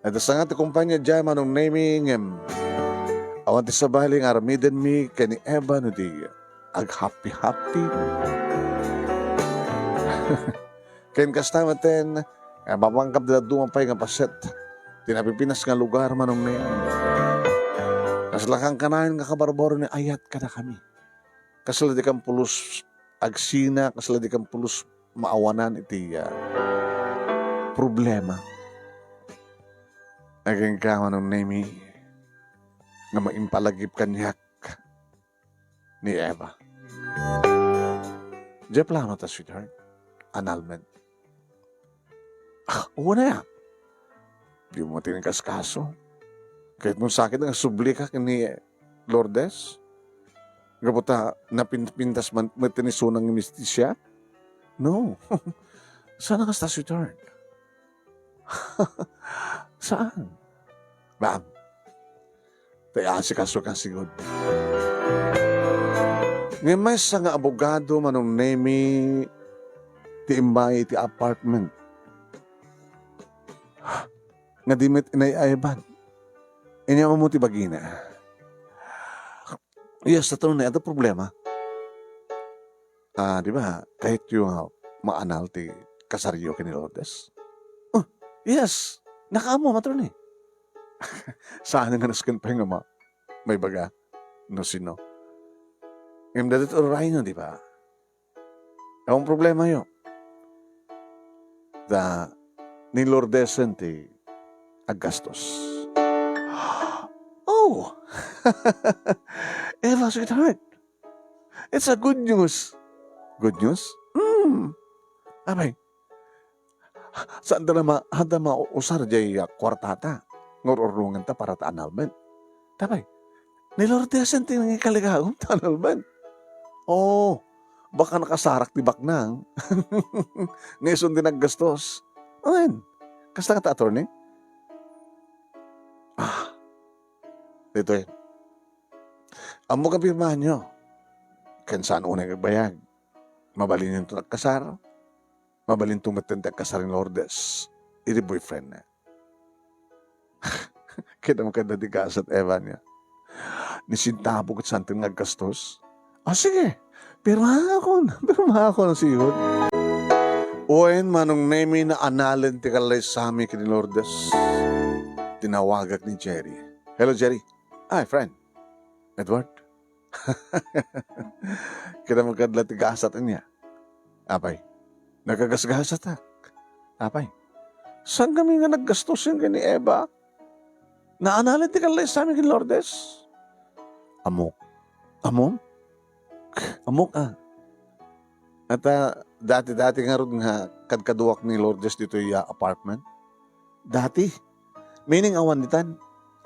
Adda sanga ti kumpania diay, Manong Nemi, ngem awan ti sabali nga aramidenmi ken ni Eva no di aghappy-happy. Ken kasta metten, nga mapankami dadduma pay nga paset ti napipinas nga lugar, Manong Nemi. Kasla kankanayon nga kabarbaro ni ayat kadakami. Kasla dikan pulos agsina, kasla dikan pulos maawanan iti, ah, problema. Agingga, Manong Nemi, nga maimpalagip kaniak ni Eva. Diay plano ta, sweetheart. Annulment. Ah, wen aya. Dimo met inkaskaso. Ket no sakit nga subli ka ken ni Lourdes, gapu ta napinpintas man met ni Sunang ni Mistisia? No. Saan a kasta, sweetheart? Saan? Bam. Tay asikaso ka sigud. Ngem maysa nga abogado, Manong Nemi, ti immay iti apartment. Nga di met inay-ayban. Inyam mo ti bagina. Yes, tatlo na ito problema. Ah, di ba? Kahit yung, ah, maanal ti kasaryo ken ni Lourdes. Yes, nakaammo, attorney. Saan nga nasken pay nga ma-, maibaga no sino. Ngem daytoy urayna, di ba? Awan problemayo. Ta ni Lourdesen ti aggastos. Oh! Eva, sweetheart, it's a good news. Good news? Hmm. Apay, saan ta na ma-, saan ta mausar jay, ah, kuartata nga ur-urnongenta para ta annulment? Apay, ni Lourdesen ti nangikalikagum ta annulment. Oh, baka nakasarak ti baknang. Nga isun ti naggastos. Awen, kasta nga ta, attorney? Ah, ditoy. Ammok a pirmaanyo. Ken saan unay nga agbayag. Mabalinenton agkasar. Mabalinto metten ti agkasar ni Lourdes iti boyfriendna. Kidam kadla ti gasat, Evan, ya. Ni sinta apo ket santen nga aggastos. Ah, sige. Pirmaakon. Pirmaakon, sihod. Wen, Manong Nemi, naanalen ti kallaysami ken ni Lourdes. Tinawagak ni Jerry. Hello, Jerry. Ay, friend. Edward. Kidam kadla ti gasat ania. Apay, nakagasgasatak. Apay, saan kami nga naggastos ken ni Eva? Naanalen ti kallaysami ken Lourdes. Ammok. Ammom? Ammok, ah. At, ah, dati-dati ngarud nga kadkaduak ni Lourdes ditoy, ah, apartment. Dati. Meaning, awan ditan.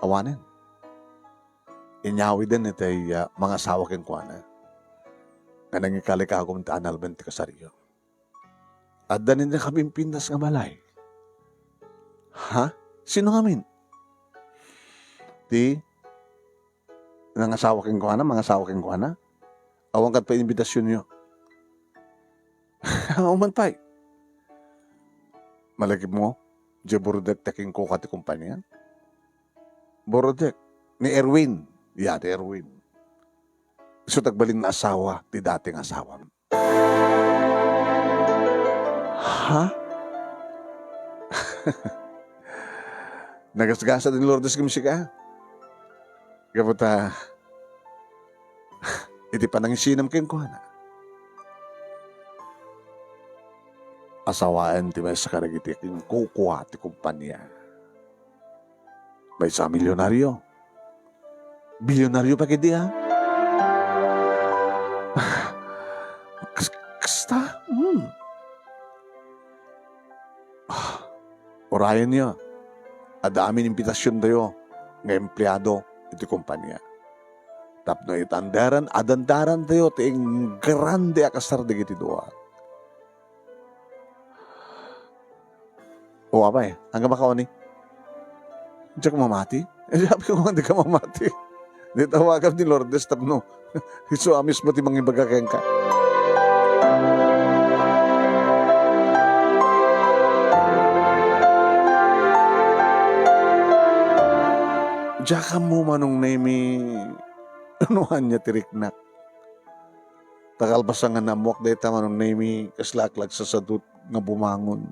Awanen. Inyawiden itay, ah, mangasawa kenkuana. Nga nangikalikagum ta annulment ti kasaryo. Adda ni nakapimpintas nga balay. Ha? Sino ngamin? Ti nangasawa kenkuana, mangasawa kenkuana? Awan ket pay imbitasionyo. Awan pay. Malagipmo, diay burudek ti akingkuka ti kompania. Burudek ni Erwin. Ya, ni Erwin. Isu ti agbalin nga asawa ti dati nga asawam. Ha? Nagasgasat ni Lourdes ngem sika? Gapu ta iti panangisinam kenkuana, asawaen ti maysa kadagiti kinkukua ti kompania. Maysa a milyonario. Bilyonario pa ketdi, a? Kas-, kasta? Hmm. Ah, urayenyo. Adda amin imbitasiontayo nga empleado iti kompania. Tapno itanderen, adandarantayo ti ingrande a kasar dagiti dua. O, apay, angga makauni? Diak mamati? Sabi ko, "Dika mamati." Di tawagam ni Lourdes tapno isu a mismo ti mangibaga kenka. Diak ammo, Manong Nemi, no ania ti riknak. Ta kalpasan nga naammoak dayta, Manong Nemi, kaslak la agsasadut nga bumangon.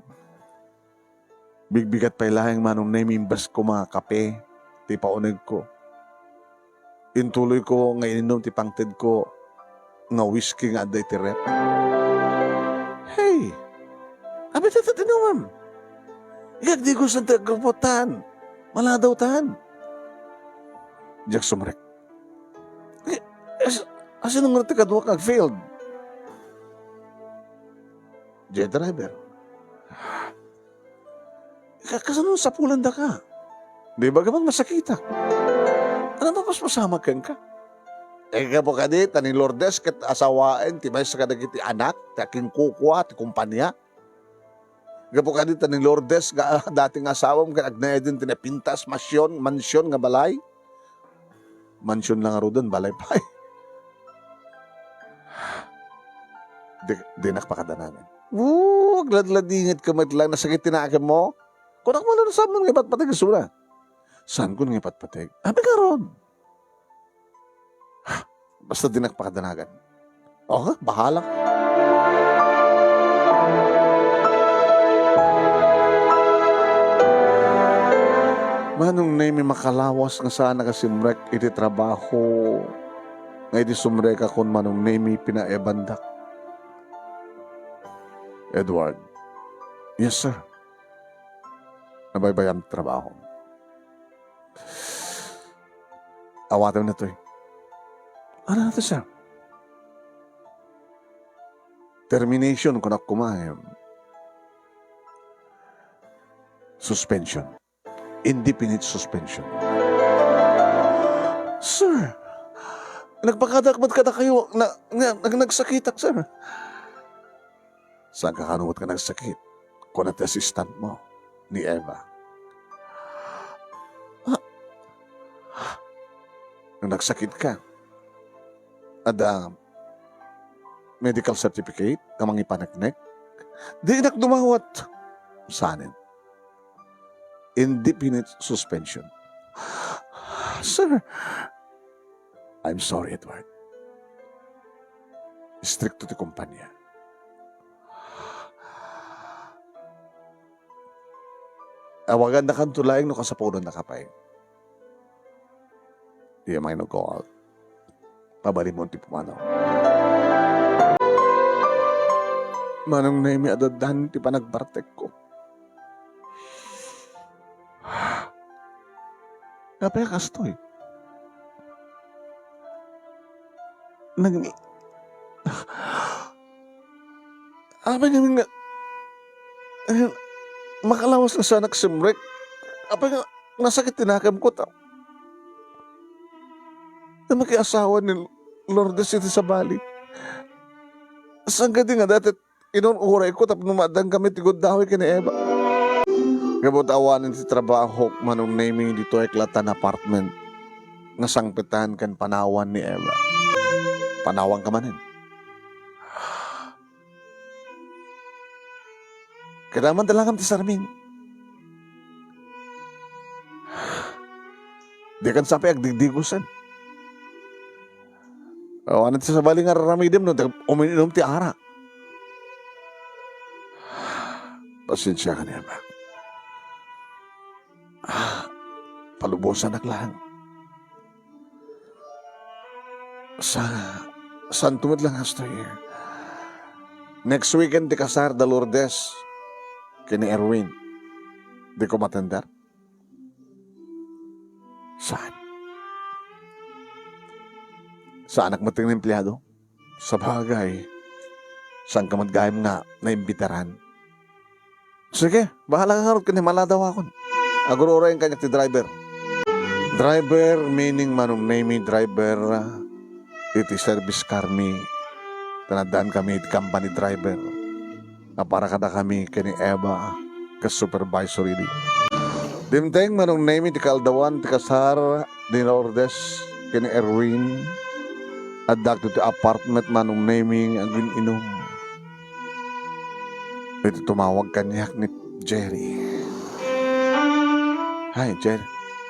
Bigbigat pay laeng, Manong Nemi, imbes koma kape ti paunegko. Intuloyko nga ininum ti pangtedko nga whisky nga adda iti ref. Hey! Apay dayta ti inumem? Ikagdigos ti agrupotan. Maladawtan. Diak sumrek. Eh, as-, asino nga ti kaduak nga agfailed? Jet driver. Ka-, kasano sapulendaka? Di ba gaman masakitak? Ano ba mas masamak kenka? Eh, gapu kadi, ta ni Lourdes ket asawaen ti maysa kadagiti anak, ti akinkukua, ti kompania. Gapu kadi, ta ni Lourdes nga, ah, dati nga asawam ket agnaeden ti napintas, masyon, mansyon nga balay. Mansyon lang ngaruden, balay pay. Di, dinak pakadanagan. Woo, agladladinget ka met lang, nasakit ti nakemmo. Kunak man, ano, saan man nga ipatpateg isuna? Saan ko nga ipatpateg? Abi karon. Basta dinak pakadanagan. Oh, bahala. Manong Nemi, makalawas nga saanak a simrek iti trabaho nga idi sumrekakon, Manong Nemi, pinaebandak. Edward. Yes, sir. Nabaybayan ti trabaho. Awatem ditoy. Ano to, sir? Termination, kunak koma, em, suspension. Indefinite suspension. Sir, nagpakadak met kadakayo, na, na, nag-, nagsakitak, sir. Saan ka kano met nga nagsakit? Kuna ti assistant mo, ni Eva. Ah, nagsakitka. Adda medical certificate nga mangipaneknek? Dinak dumawat. Saanen? Indefinite suspension. Sir, I'm sorry, Edward. Istrikto ti kumpanya. Awagannakanto laeng no kasapulanna ka pay. Di a mainog ko. Pabalimon ti pumanaw. Manong Nemi, addan ti panagbartekko. Apay a kastoy? Nag-, apay nga, eh, makalawas nga saanak simrek? Apay nga nasakit ti nakemko ta, ta makiasawa ni Lourdes iti sabali. Saan kadi nga dayta inun-urayko tapno maaddangkami ti gundaway ken ni Eva? Gapu ta awanen ti trabahok, Manong Nemi, ditoy kalatan apartment nga sangpetan ken panawan ni Eva. Panawanka manen. Kailangan man dalangam ti sarming. Dikan sapay agdigdigosen. Awanen ti sabali nga raramidem no uminom ti arak. Pasensiakan, Eva. Ah, palubosanak lang. Sa, saanto met lang kastoy? Next weekend ti kasar da Lourdes ken ni Erwin. Dika umatender? Saan? Saanak met nga empleado? Sabagay, saanka met gayam nga naimbitaran. Sige, bahala ka ngarud ken ni Maladawakon. Agur-urayen kaniak ti driver. Driver, meaning Manong Nemi, driver, ah, iti service car mi. Tanaddaan kami iti company driver. A para kadakami ken ni Eva ket supervisor idi. Dimteng Manong Nemi ti kaaldawan ti kasar ni Lourdes ken ni Erwin. Addak ditoy apartment Manong Nemi nga agin-inum. Iti tumawag kaniak ni Jerry. Hi, Jerry.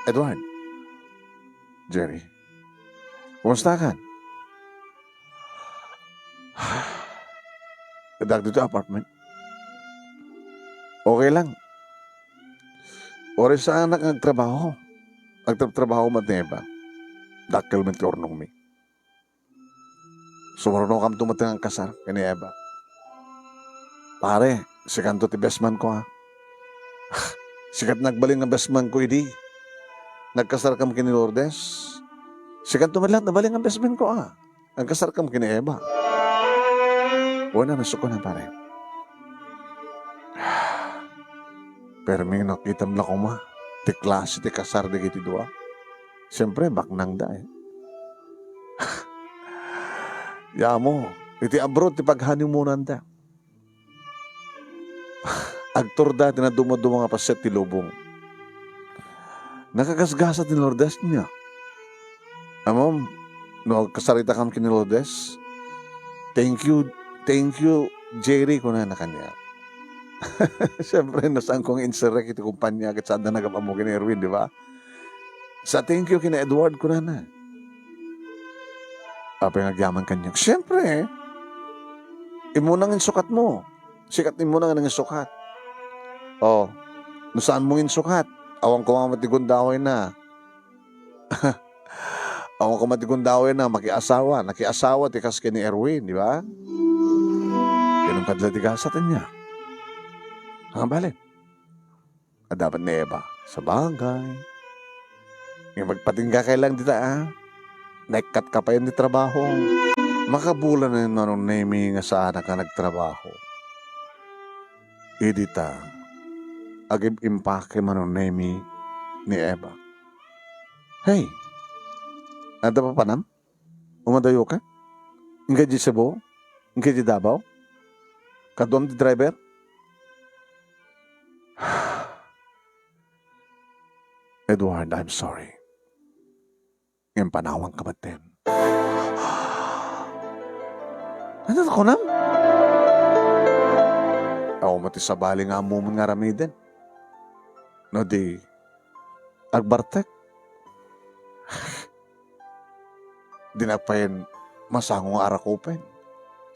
Edward. Jerry. Kumusta ka? Addak ditoy apartment. Okay lang. Uray saanak nga agtrabaho. Agtratrabaho met ni Eva. Dakkel met ti urnongmi. Sumurnokamto met nga agkasar ken ni Eva. Pare, sikanto ti best man ko, ha. Sika ti nagbalin nga best man ko idi nagkasarkam ken ni Lourdes. Sikanto met laeng nabalin nga best man ko, ha. Agkasarkam ken ni Eva. Wen a, nasuko na, pare. Pero mi nakitam la koma ti klase ti kasar dagiti dua. Siyempre, baknangda, eh. Yamo, iti abroad ti paghanimunanda. Agturda ti nadumaduma nga paset ti lubong. Nakagasgasat ni Lourdes niya. Ammom, no agkasaritakam ken ni Lourdes, "Thank you, thank you, Jerry," kunana kaniak. Siyempre, no saanko nga inserrek iti kompania ket saanda nagam-ammo ken ni Erwin, di ba? "Sa, thank you ken ni Edward," kunana. Apay nga agyaman kaniak? Siyempre, immuna nga insukatmo. Sika ti immuna nga nangisukat. Oh, no saanmo nga insukat, Awan koma met ti gundawayna. Awan koma ti gundawayna, makiasawa, nakiasawa ti kas ken ni Erwin, di ba? Kinungkadla ti gasat ania. Ang balik. Adda met ni Eva. Sabagay. Nga magpatingga kay lang dita, ah. Naikkat ka pa yan di trabaho. Makabulan na yun, Manong Nemi, nga saan ka nagtrabaho. Idita, agim-impake, Manong Nemi, ni Eva. Hey, adda pa panam? Umadayo ka? Inka di Cebu? Inka di Davao? Kaduam ti driver? Edward, I'm sorry. Ngem panawanka metten. Ania ti kunam? Awan met ti sabali nga ammom nga aramiden. No di, agbartek. Dinak pay masango nga arakupen.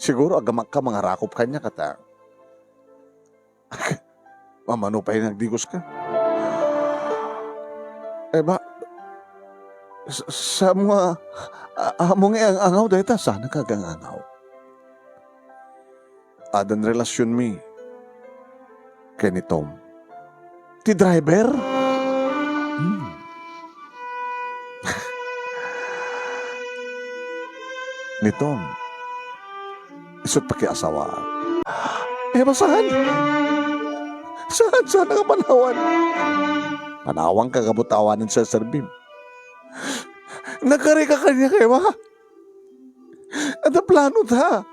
Siguro, agamakka mangarakop kaniak, ata. Mamano pay nga agdigoska? Eva, sa-, saan mo nga, a-, amo nga ang-angaw dayta? Saan ka ang-angaw? Adan relasionmi ken ni Tom. Ti driver? Hmm. Ni Tom. Isut' pakiasawaan. Eva, saan? Saan, saan nga panawan? Panawanka gapu ta awanen serserbim. Nagkarika kaniak, Eva. Adda plano ta.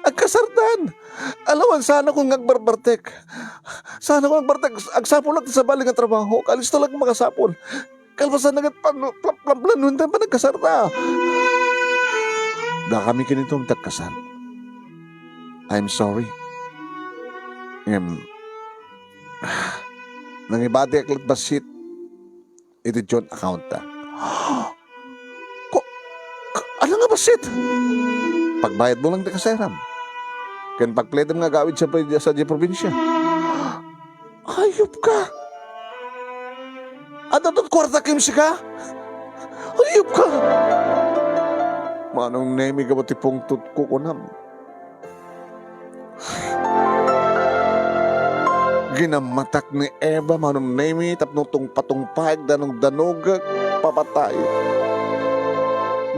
Agkasartan. Alawan, saan ako nga agbarbartek. Saan ako nga agbartek. Agsapulak ti sabali nga trabaho. Kalista lang makasapul. Kalpasan na ket pan-, pla-, plan-, planuenta panagkasarta. Dakami ken ni Tom ti agkasar. I'm sorry. Ngem, nangibatiak la't bassit iti joint account ta. Ko-, ka-, ano nga bassit? Pagbayadmo lang ti kasaram. Ken pagpletem nga agawid sa, sa di probinsya. Ayop ka! Adda ton kuarta ken sika? Ayop ka! Manong Nemi, gapu ti pungtot ko, kunam. Ginammatak ni Eva, Manong Nemi, tapno tungpatungpaek, danugdanugek, papatayek.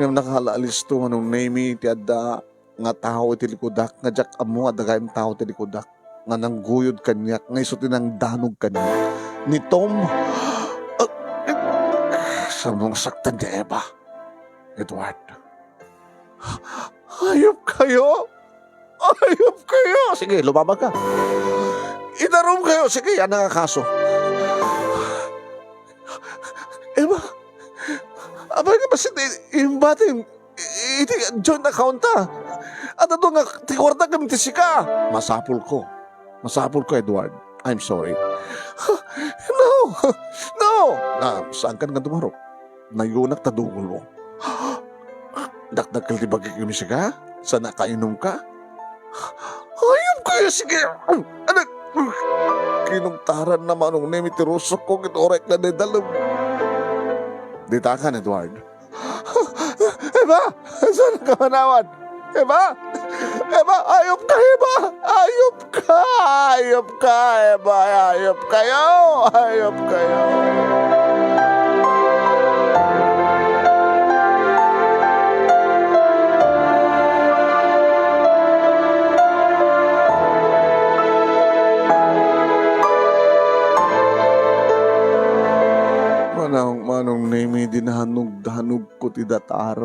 Ngem nakaala-alisto, Manong Nemi, ti adda nga tao iti likudak, nga diak ammo nga adda gayam tao iti likudak, nga nangguyod kaniak, nga isu ti nangdanug kaniak. Ni Tom, ah, saan mo nga saktan ni Eva, Edward? Ayop kayo! Ayop kayo! Sige, lumaban ka. Idarum kayo. Sige, yan ang kaso. Eva, apay nga bassit i-, imbatim iti joint account ta. Adda ton nga ti kuarta ken ti sika. Masapul ko. Masapul ko, Edward. I'm sorry. No! No! Na, saan ka nga dumaro? Nayunak ta dugol mo. Dakdakkel ti bagik ken sika? Sa nakainum ka? Ayop kayo, sige! Anak! Kinugtaran na Manong Nemi ti rusok ko, ket uray ka na dalem. Dita ka, Edward. Eva! Saan ka manawan? Eva! Eva! Ayop ka, Eva! Ayop ka! Ayop ka, Eva! Ayop kayo! Ayop kayo! Manong, Manong Nemi, dinanugdanugko ti datar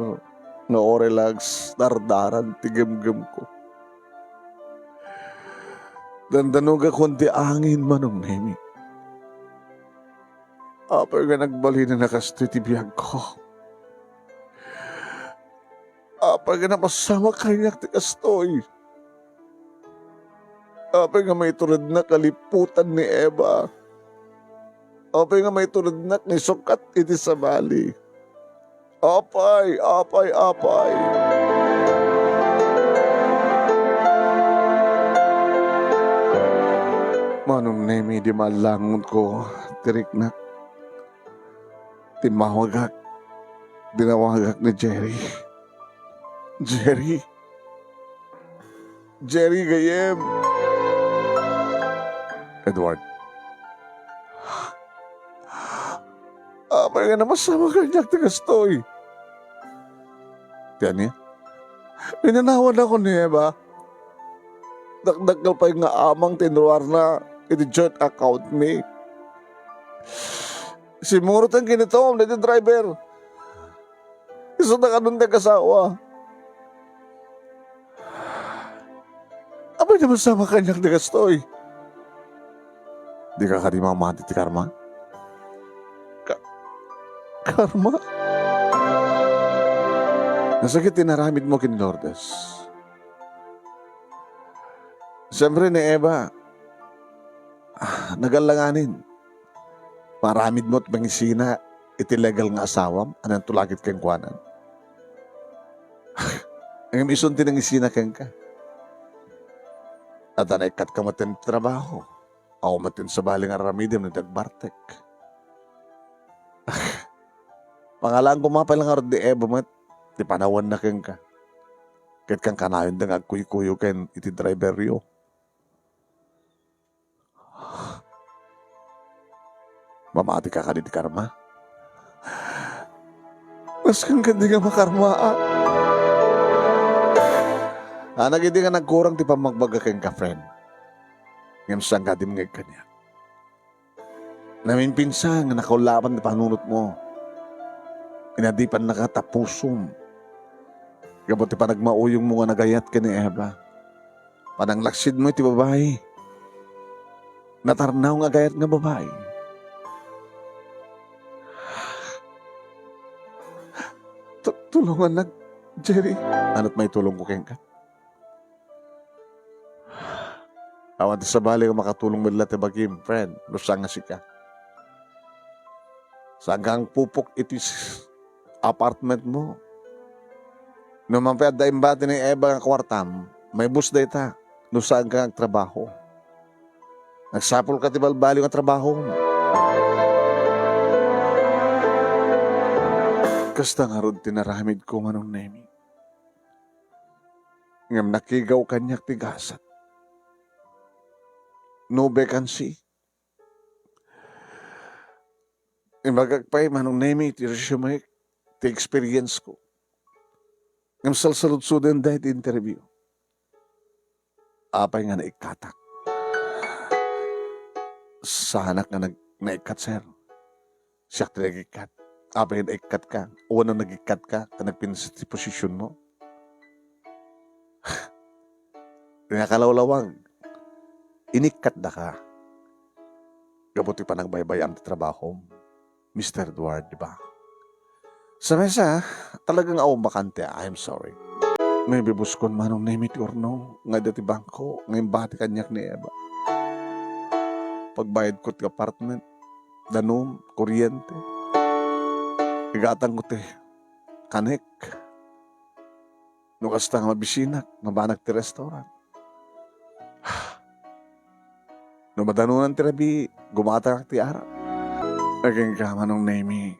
nga uray la agdardaran ti gemgemko. Dandanugakon ti angin, Manong Nemi. Apay nga nagbalin a kastoy ti biagko? Apay nga napasamak kaniak ti kastoy? Apay nga maiturednak a liputan ni Eva? Apay nga maiturednak nga isukat iti sabali? Apay, apay, apay. Manong Nemi, di mallangonko ti riknak. Timmawagak. Dinawagak ni Jerry. Jerry. Jerry, gayyem. Edward. Apay nga namasama kaniak ti kastoy? Ti ania? Inanawanakon ni Eva. Dakdakkel pay nga amang ti inruarna iti joint account mi. Simmurot kenni Tom, daytoy driver. Isuda kadun ti asawa. Apay namasama kaniak ti kastoy? Dika kadi mamati ti karma? Ka-, karma? Nasakit ti inaramidmo ken ni Lourdes. Siempre ni Eva, ah, nagallanganin. Maaramidmo ti pangisina iti legal nga asawam a nantulakit kenkuana. Ngem isun ti nangisina kenka. Adda naikkatka met ti trabaho. Awan met ti sabali nga aramidem no di agbartek. Pangalaan koma pay la ngarud ni Eva met ti panawanna kenka. Ket kankanayonda nga agkuykuyo ken iti driveryo. Mamatika kadi ti karma? Nasken kadi nga makarmaak. Anak, idi nga nagkurang ti pammagbaga kenka, friend. Ngem saan nga dimngeg kaniak. Namimpinsan nga nakaulapan ti panunotmo. Inadipannaka ta pusom. Gapu ti panagmauyongmo nga nagayat ken ni Eva. Pananglaksidmo iti babai. Natarnaw nga agayat nga babai. Tu-, tulongannak, Jerry. Ano't maitulongko kenka? Awan ti sabali nga makatulong met la ti bagim, friend, no saan nga sika. Saan nga agpupok iti s-, apartment mo. No man pay adda imbati ni Eva nga kuartam, maibus dayta, no saan ka nga agtrabaho. Nagsapulka ti balbaliw nga trabaho. Kasta ngarud ti naramidko, Manong Nemi. Ngem nakigaw kaniak ti gasat. No vacancy. Imbagak pay, Manong Nemi, ti resume, ti experience ko. Ngem salsaludsoden dayta ti interview. Apay nga naikkatak? Saanak nga nag-, naikkat, sir. Siak ti nagikkat. Apay nga naikkatka? Awan nagikkatka ta nagpintas ti posisyonmo? Ti nakalawlawag, inikkatdaka gapu ti panagbaybayam ti trabahom, Mister Edward, di ba? Sa mesa, talaga nga awan bakante, I'm sorry. Maybe buskon, Manong Nemi, ti urno nga adda ti bangko nga imbati kaniak ni Eva. Pagbayadko ti apartment, danum, kuryente. Igatangko ti kanek. No kasta nga mabisinak, mabanak ti restaurant. No madanunan ti rabii, gumatangak ti arak. Agingga, Manong Nemi,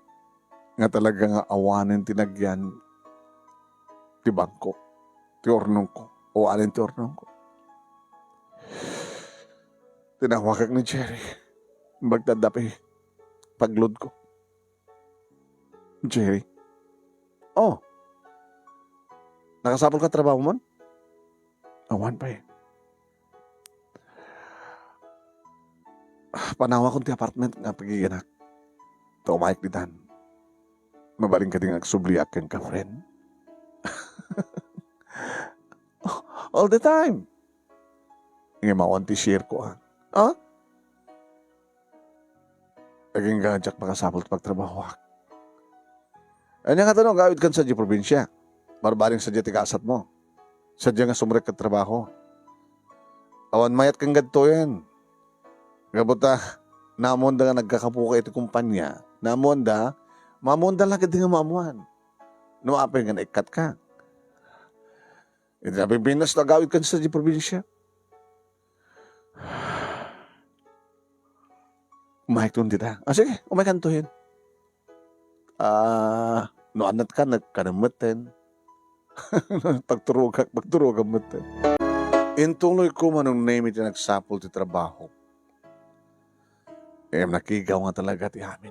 nga talaga nga awanen ti nagyan ti bangko, ti urnongko, awanen ti urnongko. Tinawagak ni Jerry. Bagtad dapay pagloadko. Jerry? Oh. Nakasapulka ti trabahom? Awan pay. Panawakon ti apartment nga pagiganak. Ta umayek ditan. Mabalin kadi nga agsubliak kenka, friend? All the time. Ngem awan ti share ko, ah. Ah? Agingga diak makasapul ti pagtrabahoak. Ania ngata no agawidkan sadiay probinsia? Barbareng sadiay ti gasatmo. Sadiay nga sumrek ket trabaho. Awan mayat ken gadtoyen. Gapu ta, naammoanda nga nagkakapuka iti kompania. Naammoanda, maammoanda la ketdi nga maammoan. No apay nga naikkatka. Iti napipintas no agawidkan sadiay probinsia. Umayekton dita. Ah, sige, umaykantoyen. Ah, no annat ka, nagkanem metten. Pagturogak, pagturogam metten. Intuloyko, Manong Nemi, ti nagsapul ti trabaho. Ngem nakigaw nga talaga ti amin.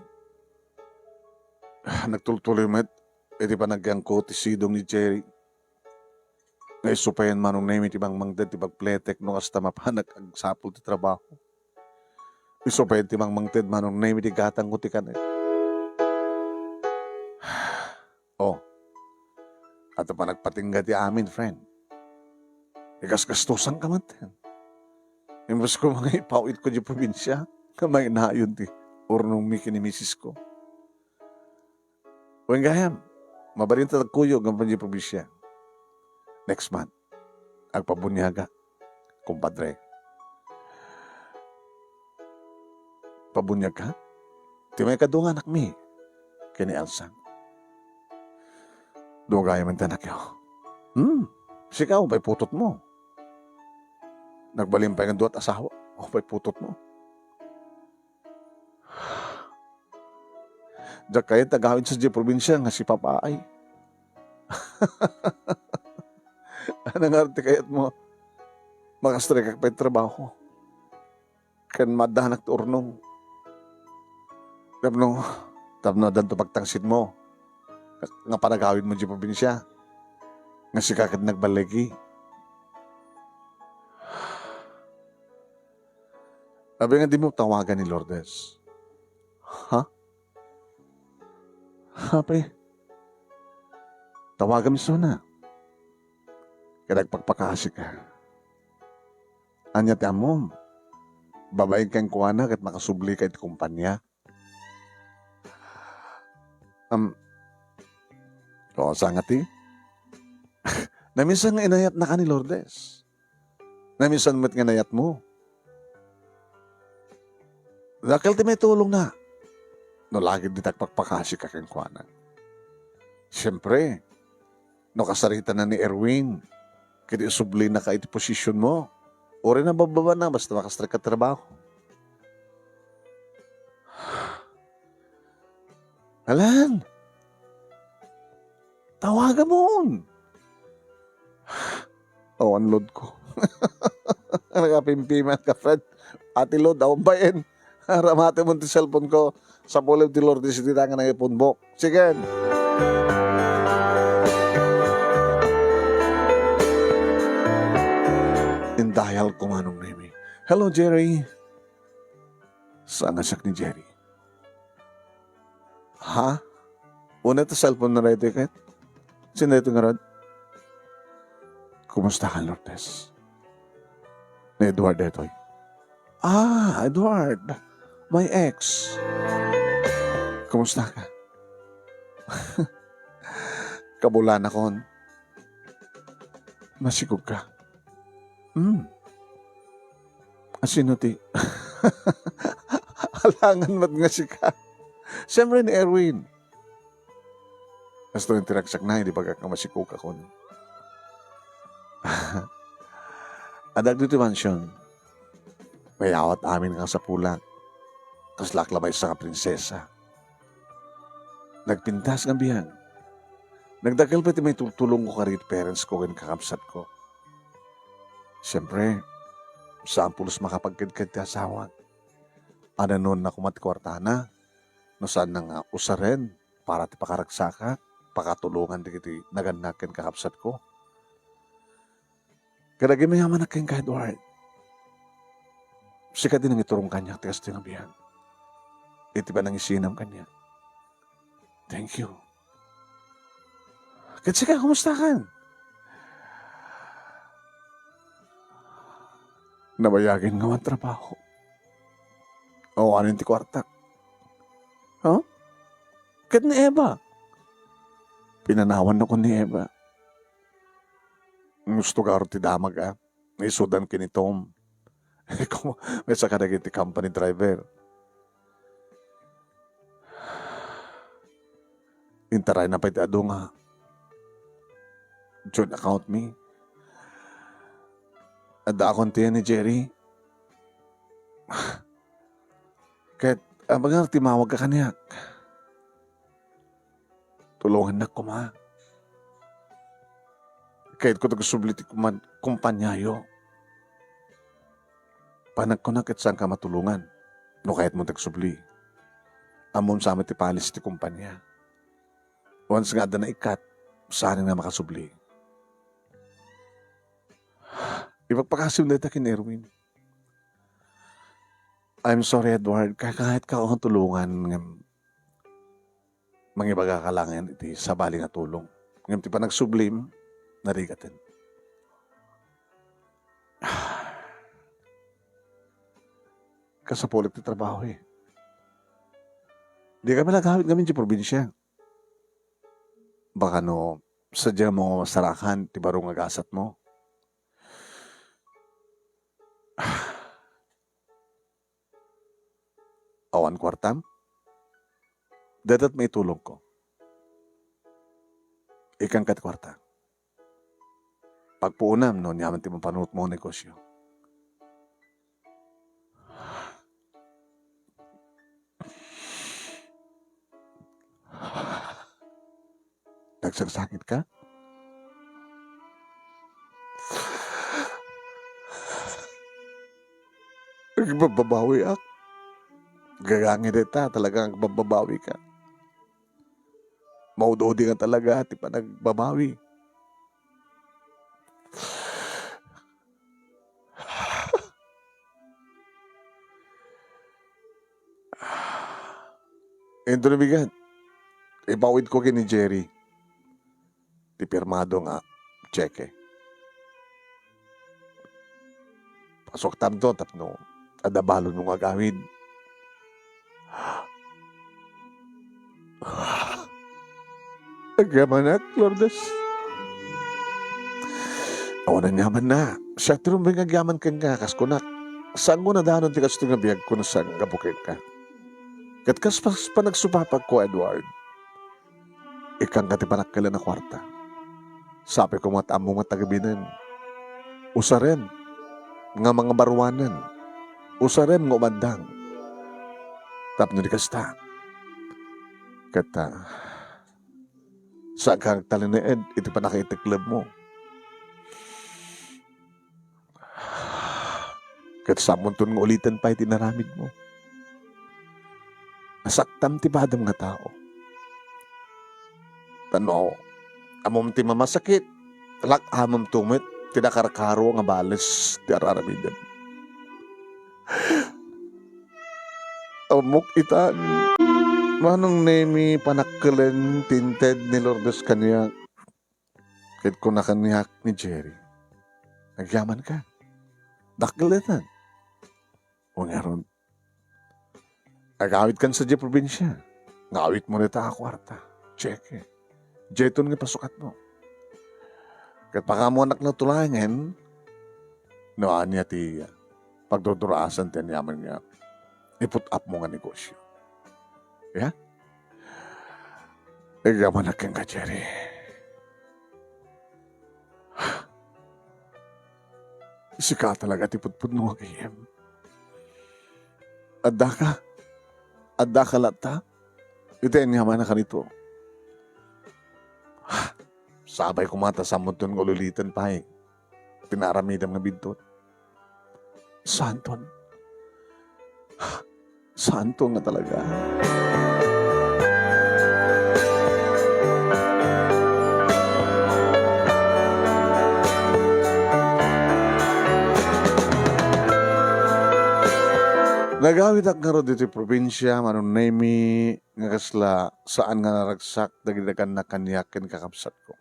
Nagtultuloy met iti panagyanko ti sidong ni Jerry. Nga isu payen, Manong Nemi, ti mangmangted ti pagpletek no kasta mapanak agsapul ti trabaho. Isu payen ti mangmangted, Manong Nemi, ti gatangko ti kanek. Oh, adda panagpatingga ti amin, friend. Igasgastosanka metten. Imbasko, mangipaw-itko diay probinsia, nga mainayon ti urnongmi ken ni misisko. Wen gayam, mabalinta ti kuyog nga mangipaw-itko diay probinsia. Next month, agpabuniagak, kumpadre. Pabuniagka? Ti maikadua nga anakmi, ken ni Elsa. Dua gayam ti anakyo. Hmm, sika, apay putotmo? Nagbalin pay nga dua ti asawa, apay putotmo? Diak kayat ti agawid sadiay probinsia nga sipapaay. Ania ngarud ti kayatmo? Makastrekak pay ti trabaho ken maaddanak ti urnong. Tapno, tapno addanto pagtangsitmo nga panagawidmo diay probinsia nga sika ket nagballigi. Apay nga dimo tawagan ni Lourdes? Ha? Apay, tawagam isuna. Ket agpakpakaasika. Ania ti ammom? Babaen kenkuana ket makasublika iti kompania. Am, o, sangati? Naminsan nga inayatnaka ni Lourdes. Naminsan met nga inayatmo. Dakkel ti maitulongna no lagip dita agpakpakasika kenkuana. Siempre, no kasaritanna ni Erwin ket isublinaka iti posisionmo, uray nababbabana basta makastrek ka trabaho. Alan, tawagamon. Awan load ko. Nagapimpiman ka, friend. Ati load, awan bayen. Aramatemon ti cellphone ko. Sapulem ti Lourdes iti nga nangipunbok. Sige. Indayal ko, Manong Nemi. Hello, Jerry. Saan nga siak ni Jerry? Ha? Una ta cellphone na daytoy ket? Sino daytoy ngarud? Kumusta ka, Lourdes? Ni Edward daytoy. Ah, Edward. My ex. Kumusta ka? Kabulanakon. Masikog ka. Hmm. Asino ti? Alangan met nga sika. Siyempre ni Erwin. Kastoy ti ragsakna, idi bagak nga masikog ka kun. Adda ditoy mansion. Mayawat amin nga kasapulak. Kaslak la maysa nga prinsesa. Nagpintas nga biag. Nagdakkel pay ti maitultulongko kadagiti parents ko ken kakabsat ko. Siempre, saan pulos makapagkedked ti asawak. Adanon na koma ti kuartana, no saanna nga usaren para ti pakaragsakak, pakatulongan dagiti nagannak ken kakabsatko. Kadagiti mayamanak kenka, Edward. Sika ti nangiturong kaniak ti kastoy nga biag. Iti panangisinam kaniak. Thank you. Ket sika, kumusta kan? Nabayagen nga awan trabaho. Awanen ti kuartak. Ha? Ket ni Eva? Pinanawan ako ni Eva. Gusto garo ti damag, a. Isudan ken ni Tom. Maysa kadagiti company driver. Intarayna pay ti adu nga joint account mi. Adda akon ti ni Jerry. Ket, amangan ti mawag ka kaniak. Tulongannak koma. Kayatko ti agsubli ti kuman-, kumpaniayo. Panagkuna ket saanka matulongan. No kayatmo ti agsubli, ammom sa met ti palis ti kumpania. Once nga adda naikkat, saanen nga makasubli. Ipakpakasim dayta ken Erwin. I'm sorry, Edward. Kakayatka nga tulongan, ngem mangibagaka laengen iti sabali nga tulong. Ngem ti panagsublim, narigaten. Kasapulik ti trabaho, eh. Di kami nagawid ngamin ti probinsia. Baka no, sadja mo masarakan ti baro nga gasatmo. Awan kuartam? Dayta met ti tulongko. Ikkanka ti kuarta. Pagpuonam no aniaman ti mapanunotmo nga negosio. Nagsaksakitka? Agbabbabawiak. Gagangi dayta, talagang agbabbabawika. Maud-udi nga talaga ti panagbabawi. Inton bigat, ipawidko ken ni Jerry ti pirmado nga tseke. Pasuktamto tapno adda balonmo nga agawid. Agyamanak, Lourdes. Awan aniamanna. Siak ti rumbeng nga agyaman kenka, kas kunak. Saanko nadanon ti kastoy nga biagko no saan nga gapu kenka. Ket kas pas-, panagsupapagko, Edward, ikkanka ti panakkelan a kuarta. Sapay koma ta ammom nga tagibinen. Usarem nga mangabaruanan. Usarem nga umaddang. Tapno di kasta, ket, ah, saanka nga agtalinaed iti pannakaiteklebmo. Ket saanmonton nga uliten pay ti inaramidmo. Nasaktam ti padam nga tao. Ta no ammom ti mamasakit, lak-amemto met ti nakarkaro nga bales ti ar-aramidem. Ammok itan, Manong Nemi, panakkelen ti inted ni Lourdes kaniak. Ket kuna kaniak ni Jerry, "Agyamanka. Dakkel daytan." O ngarud, agawidkan sadiay probinsia. Nga awitmo dayta a kuarta. Tseke. Dayton nga pasukatmo. Ket pakaammoannak laeng no ania ti pagdurduraasan ti aniaman nga iput-apmo nga negosio. Ya? Agyamanak kenka, Jerry. Sika talaga ti pudpudno nga gayyem. Addaka, addaka latta iti aniaman a kanito. Sapay koma ta saanmonton nga uliliten pay ti naaramidem nga biddut. Saanton. Saanton nga talaga. Nagawidak ngarud iti probinsia, Manong Nemi, nga kasla saan nga naragsak dagiti nagannak kaniak ken kakabsatko.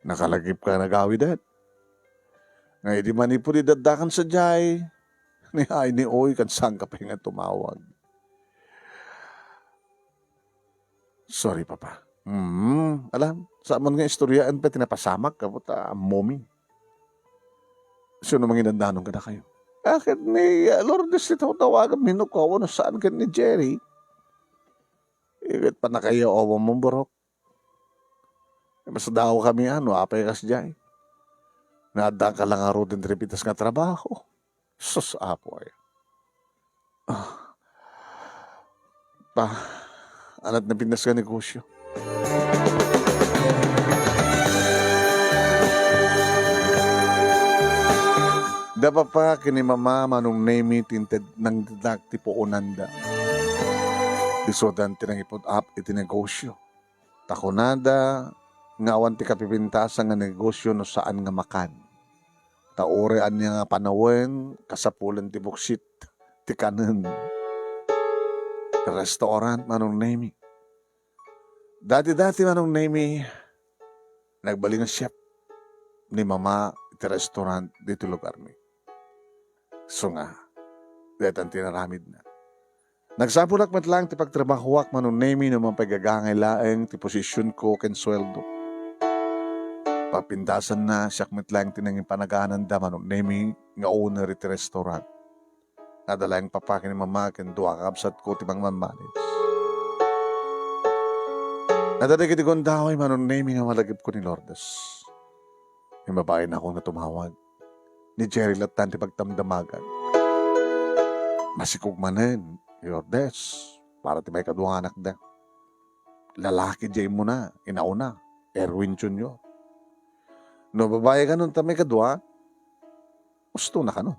Nakalagipka nga nagawidak. Nga idi manipud idaddakan sadiay, ni ay ni oy, ket saanka pay nga tumawag. Sorry, Papa. Hmm, alam, saanmon nga istoryaen pay ti napasamak, gapu ta ammomi. Sino mangidandanon kadakayo? Ah, ket ni, ah, Lourdes ti tawtawagem, no, kuno saan ken ni Jerry. Iket pannakayaw-awam mo, Borok. Masdaaw kami, ano, apay kasdiay. Naaddaanka la ngarud iti pitas nga trabaho. Sus, Apo ay. Ah. Pa, anat na pitas nga negosyo. Ni papa ken ni mama, Manong Nemy, ti inted-, nangitednak ti puonanda. Isudan ti nangiput-ap iti negosyo. Ta kunada nga awan ti kapipintasan nga negosyo no saan nga makan. Ta uray ania nga panawen, kasapulan ti buksit ti kanen. Restaurant, Manong Nemy. Dati-dati, Manong Nemy, nagbalin nga chef ni mama iti restaurant ditoy lugarmi. Isu nga, daytan ti inaramidna. Nagsapulak met laeng ti pagtrabahoak, Manong Nemy, no mapagagangay laeng ti posisionko ken sueldo. Papintasanna, siak met laeng ti nangipanagananda, Manong Nemy, nga owner iti restaurant. Adda laeng papa ken ni mama ken dua ka kabsatko ti mangmanmanage. Adda dagiti gundaway, Manong Nemy, nga malagipko ni Lourdes. Imbabainakon nga tumawag. Ni Jerry lattan ti pagdamdamagan. Masikog manen ni Lourdes para ti maikadua nga anakda. Lalaki diay immuna, inauna, Erwin Junior. No babai kanon ta maikadua, hustona kanon.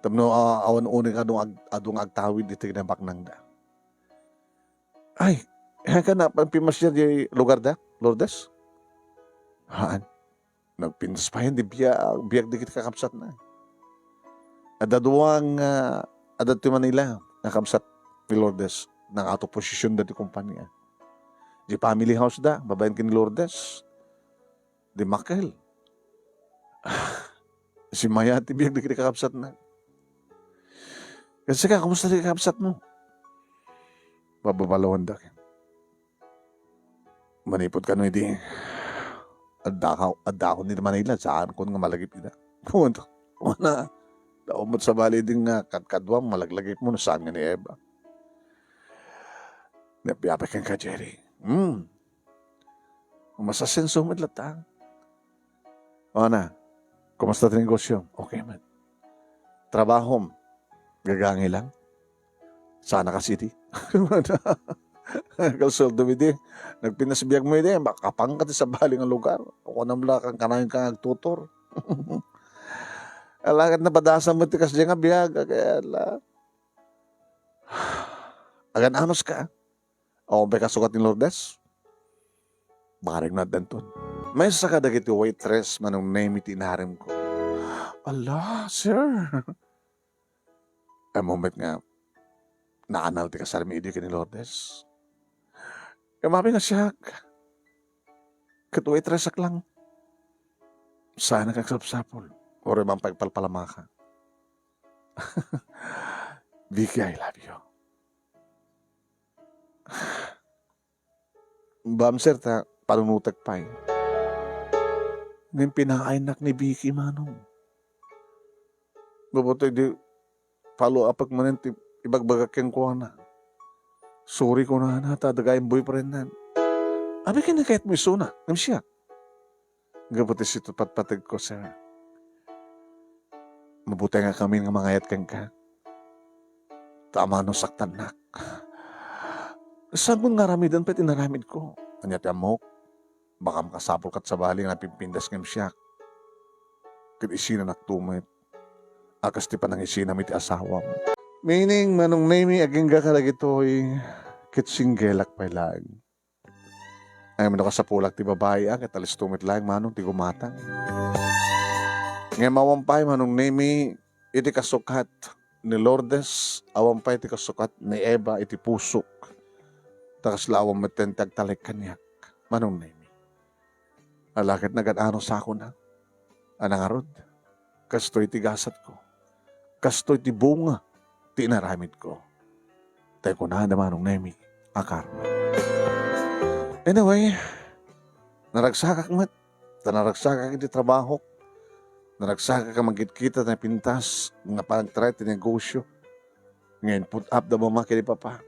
Tapno, ah, awan unay adu nga ag-, adu nga agtawid iti kinabaknangda. Ay, haanka na pimmasia diay lugarda, Lourdes? Haan. Nagpintas payen ti biag, biag dagiti kakabsatna. Adda dua nga, adda ti Manila nga kabsat ni Lourdes, nangato posisionda ti kompania. Di family house da, babaen ken ni Lourdes. Di makkel. Simaya ti biag dagiti kakabsatna. Ket sika, kumusta ti kakabsatmo? Bababalawanda ken. Manipud kano idi, addaka-, addakon iti Manila, saankon nga malagip ida. Wana, wana, daw met sabali idi nga kadkaduam, malaglagipmo no saan nga ni Eva. Napiapay kenka, Jerry. Hmm. Masasenso met latta. O, ana, kumusta ti negosyo? Okay met. Trabahom, gagangay lang. Sana ka city. Kalsueldo idi. Nagpinas biag mo idi, makapanka ti sabali nga lugar. O kunam la, kankanayon ka nga agtutor. Ala, ket napadasam met ti kasdi nga biag, kaya la. Agan-anos ka. Awan pay kasukat ni Lourdes? Bareng no addanton. Maysa kadagiti waitress, Manong Nemy, ti inaramidko. Ala, sir. Ammom met nga naanal ti kasarmi idi ken ni Lourdes. Immapay nga siak. Ket waitress-ak lang. Saan nga agsapsapul. Uray man pagpalpalamaka. Vicky, I love you. Bamsir ta panunotek pay. Ngem pinaaynak ni Vicky, Manong. Gapu ta idi follow up-ek manen ti ibagbagak kenkuana. Sorry kunana ta adda gayam boyfriend-nan. Apay ket kayatmo isuna, ngem siak. Gapu ti situt patpategko, sir. Mabutengak amin nga mangayat kenka. Ta amangan no saktannak. Saanmo nga aramiden pay ti inaramidko. Ania ti ammok? Baka makasapul ket sabali nga napimpintas ngem siak. Ket isinanak to met. A kas ti panangisinam iti asawam. Meaning, Manong Nemy, agingga kadagitoy ket single-ak pay laeng. Ngem no kasapulak ti babai, a, ket alisto met laeng, Manong, ti gumatang. Ngem awan pay, Manong Nemy, iti kasukat ni Lourdes, awan pay ti kasukat ni Eva iti pusok. Ta kasla awan metten ti agtalek kaniak, Manong Nemy. Ala ket nagan-anosakon a nangarud. Kastoy ti gasatko. Kastoy ti bunga ti inaramidko. Tay kunada, Manong Nemy, a karma. Anyway, naragsakak met. Ta naragsakak iti trabahok. Naragsakak a mangkitkita ti napintas nga panagtry ti negosyo nga input-up da mama ken ni papa.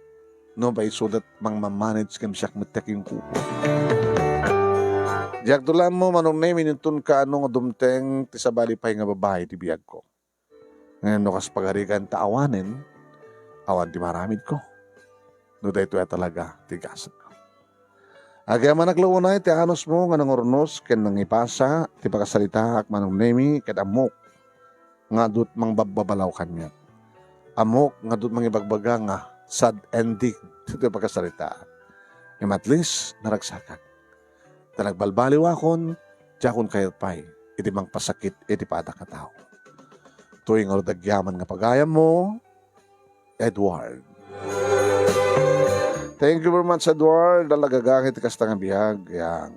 No, pay isuda ti mangmamanage ken siak met ti agingkuko. Diak la ammo, Manong Nemy, inton kaano nga dumteng ti sabali pay nga babai ti biagko. Ngem no kas pagarigan ta awanen, awan ti maaramidko. No daytoy a talaga ti gasatko. Agyamanak la unay ti anusmo nga nangurnos ken nangipasa ti pakasaritaak, Manong Nemy, ket ammok nga adu ti mangbabbabalaw kaniak. Ammok nga adu ti mangibagbaga nga sad ending ditoy pakasaritaan. Ngem at least, naragsakan. Ta nagbalbaliwakon, diakon kayat pay iti mangpasakit iti padak a tao. Toy ngarud agyaman nga pagayammo, Edward. Thank you very much, Edward. Alagagangit ti kasta nga biag. Yan.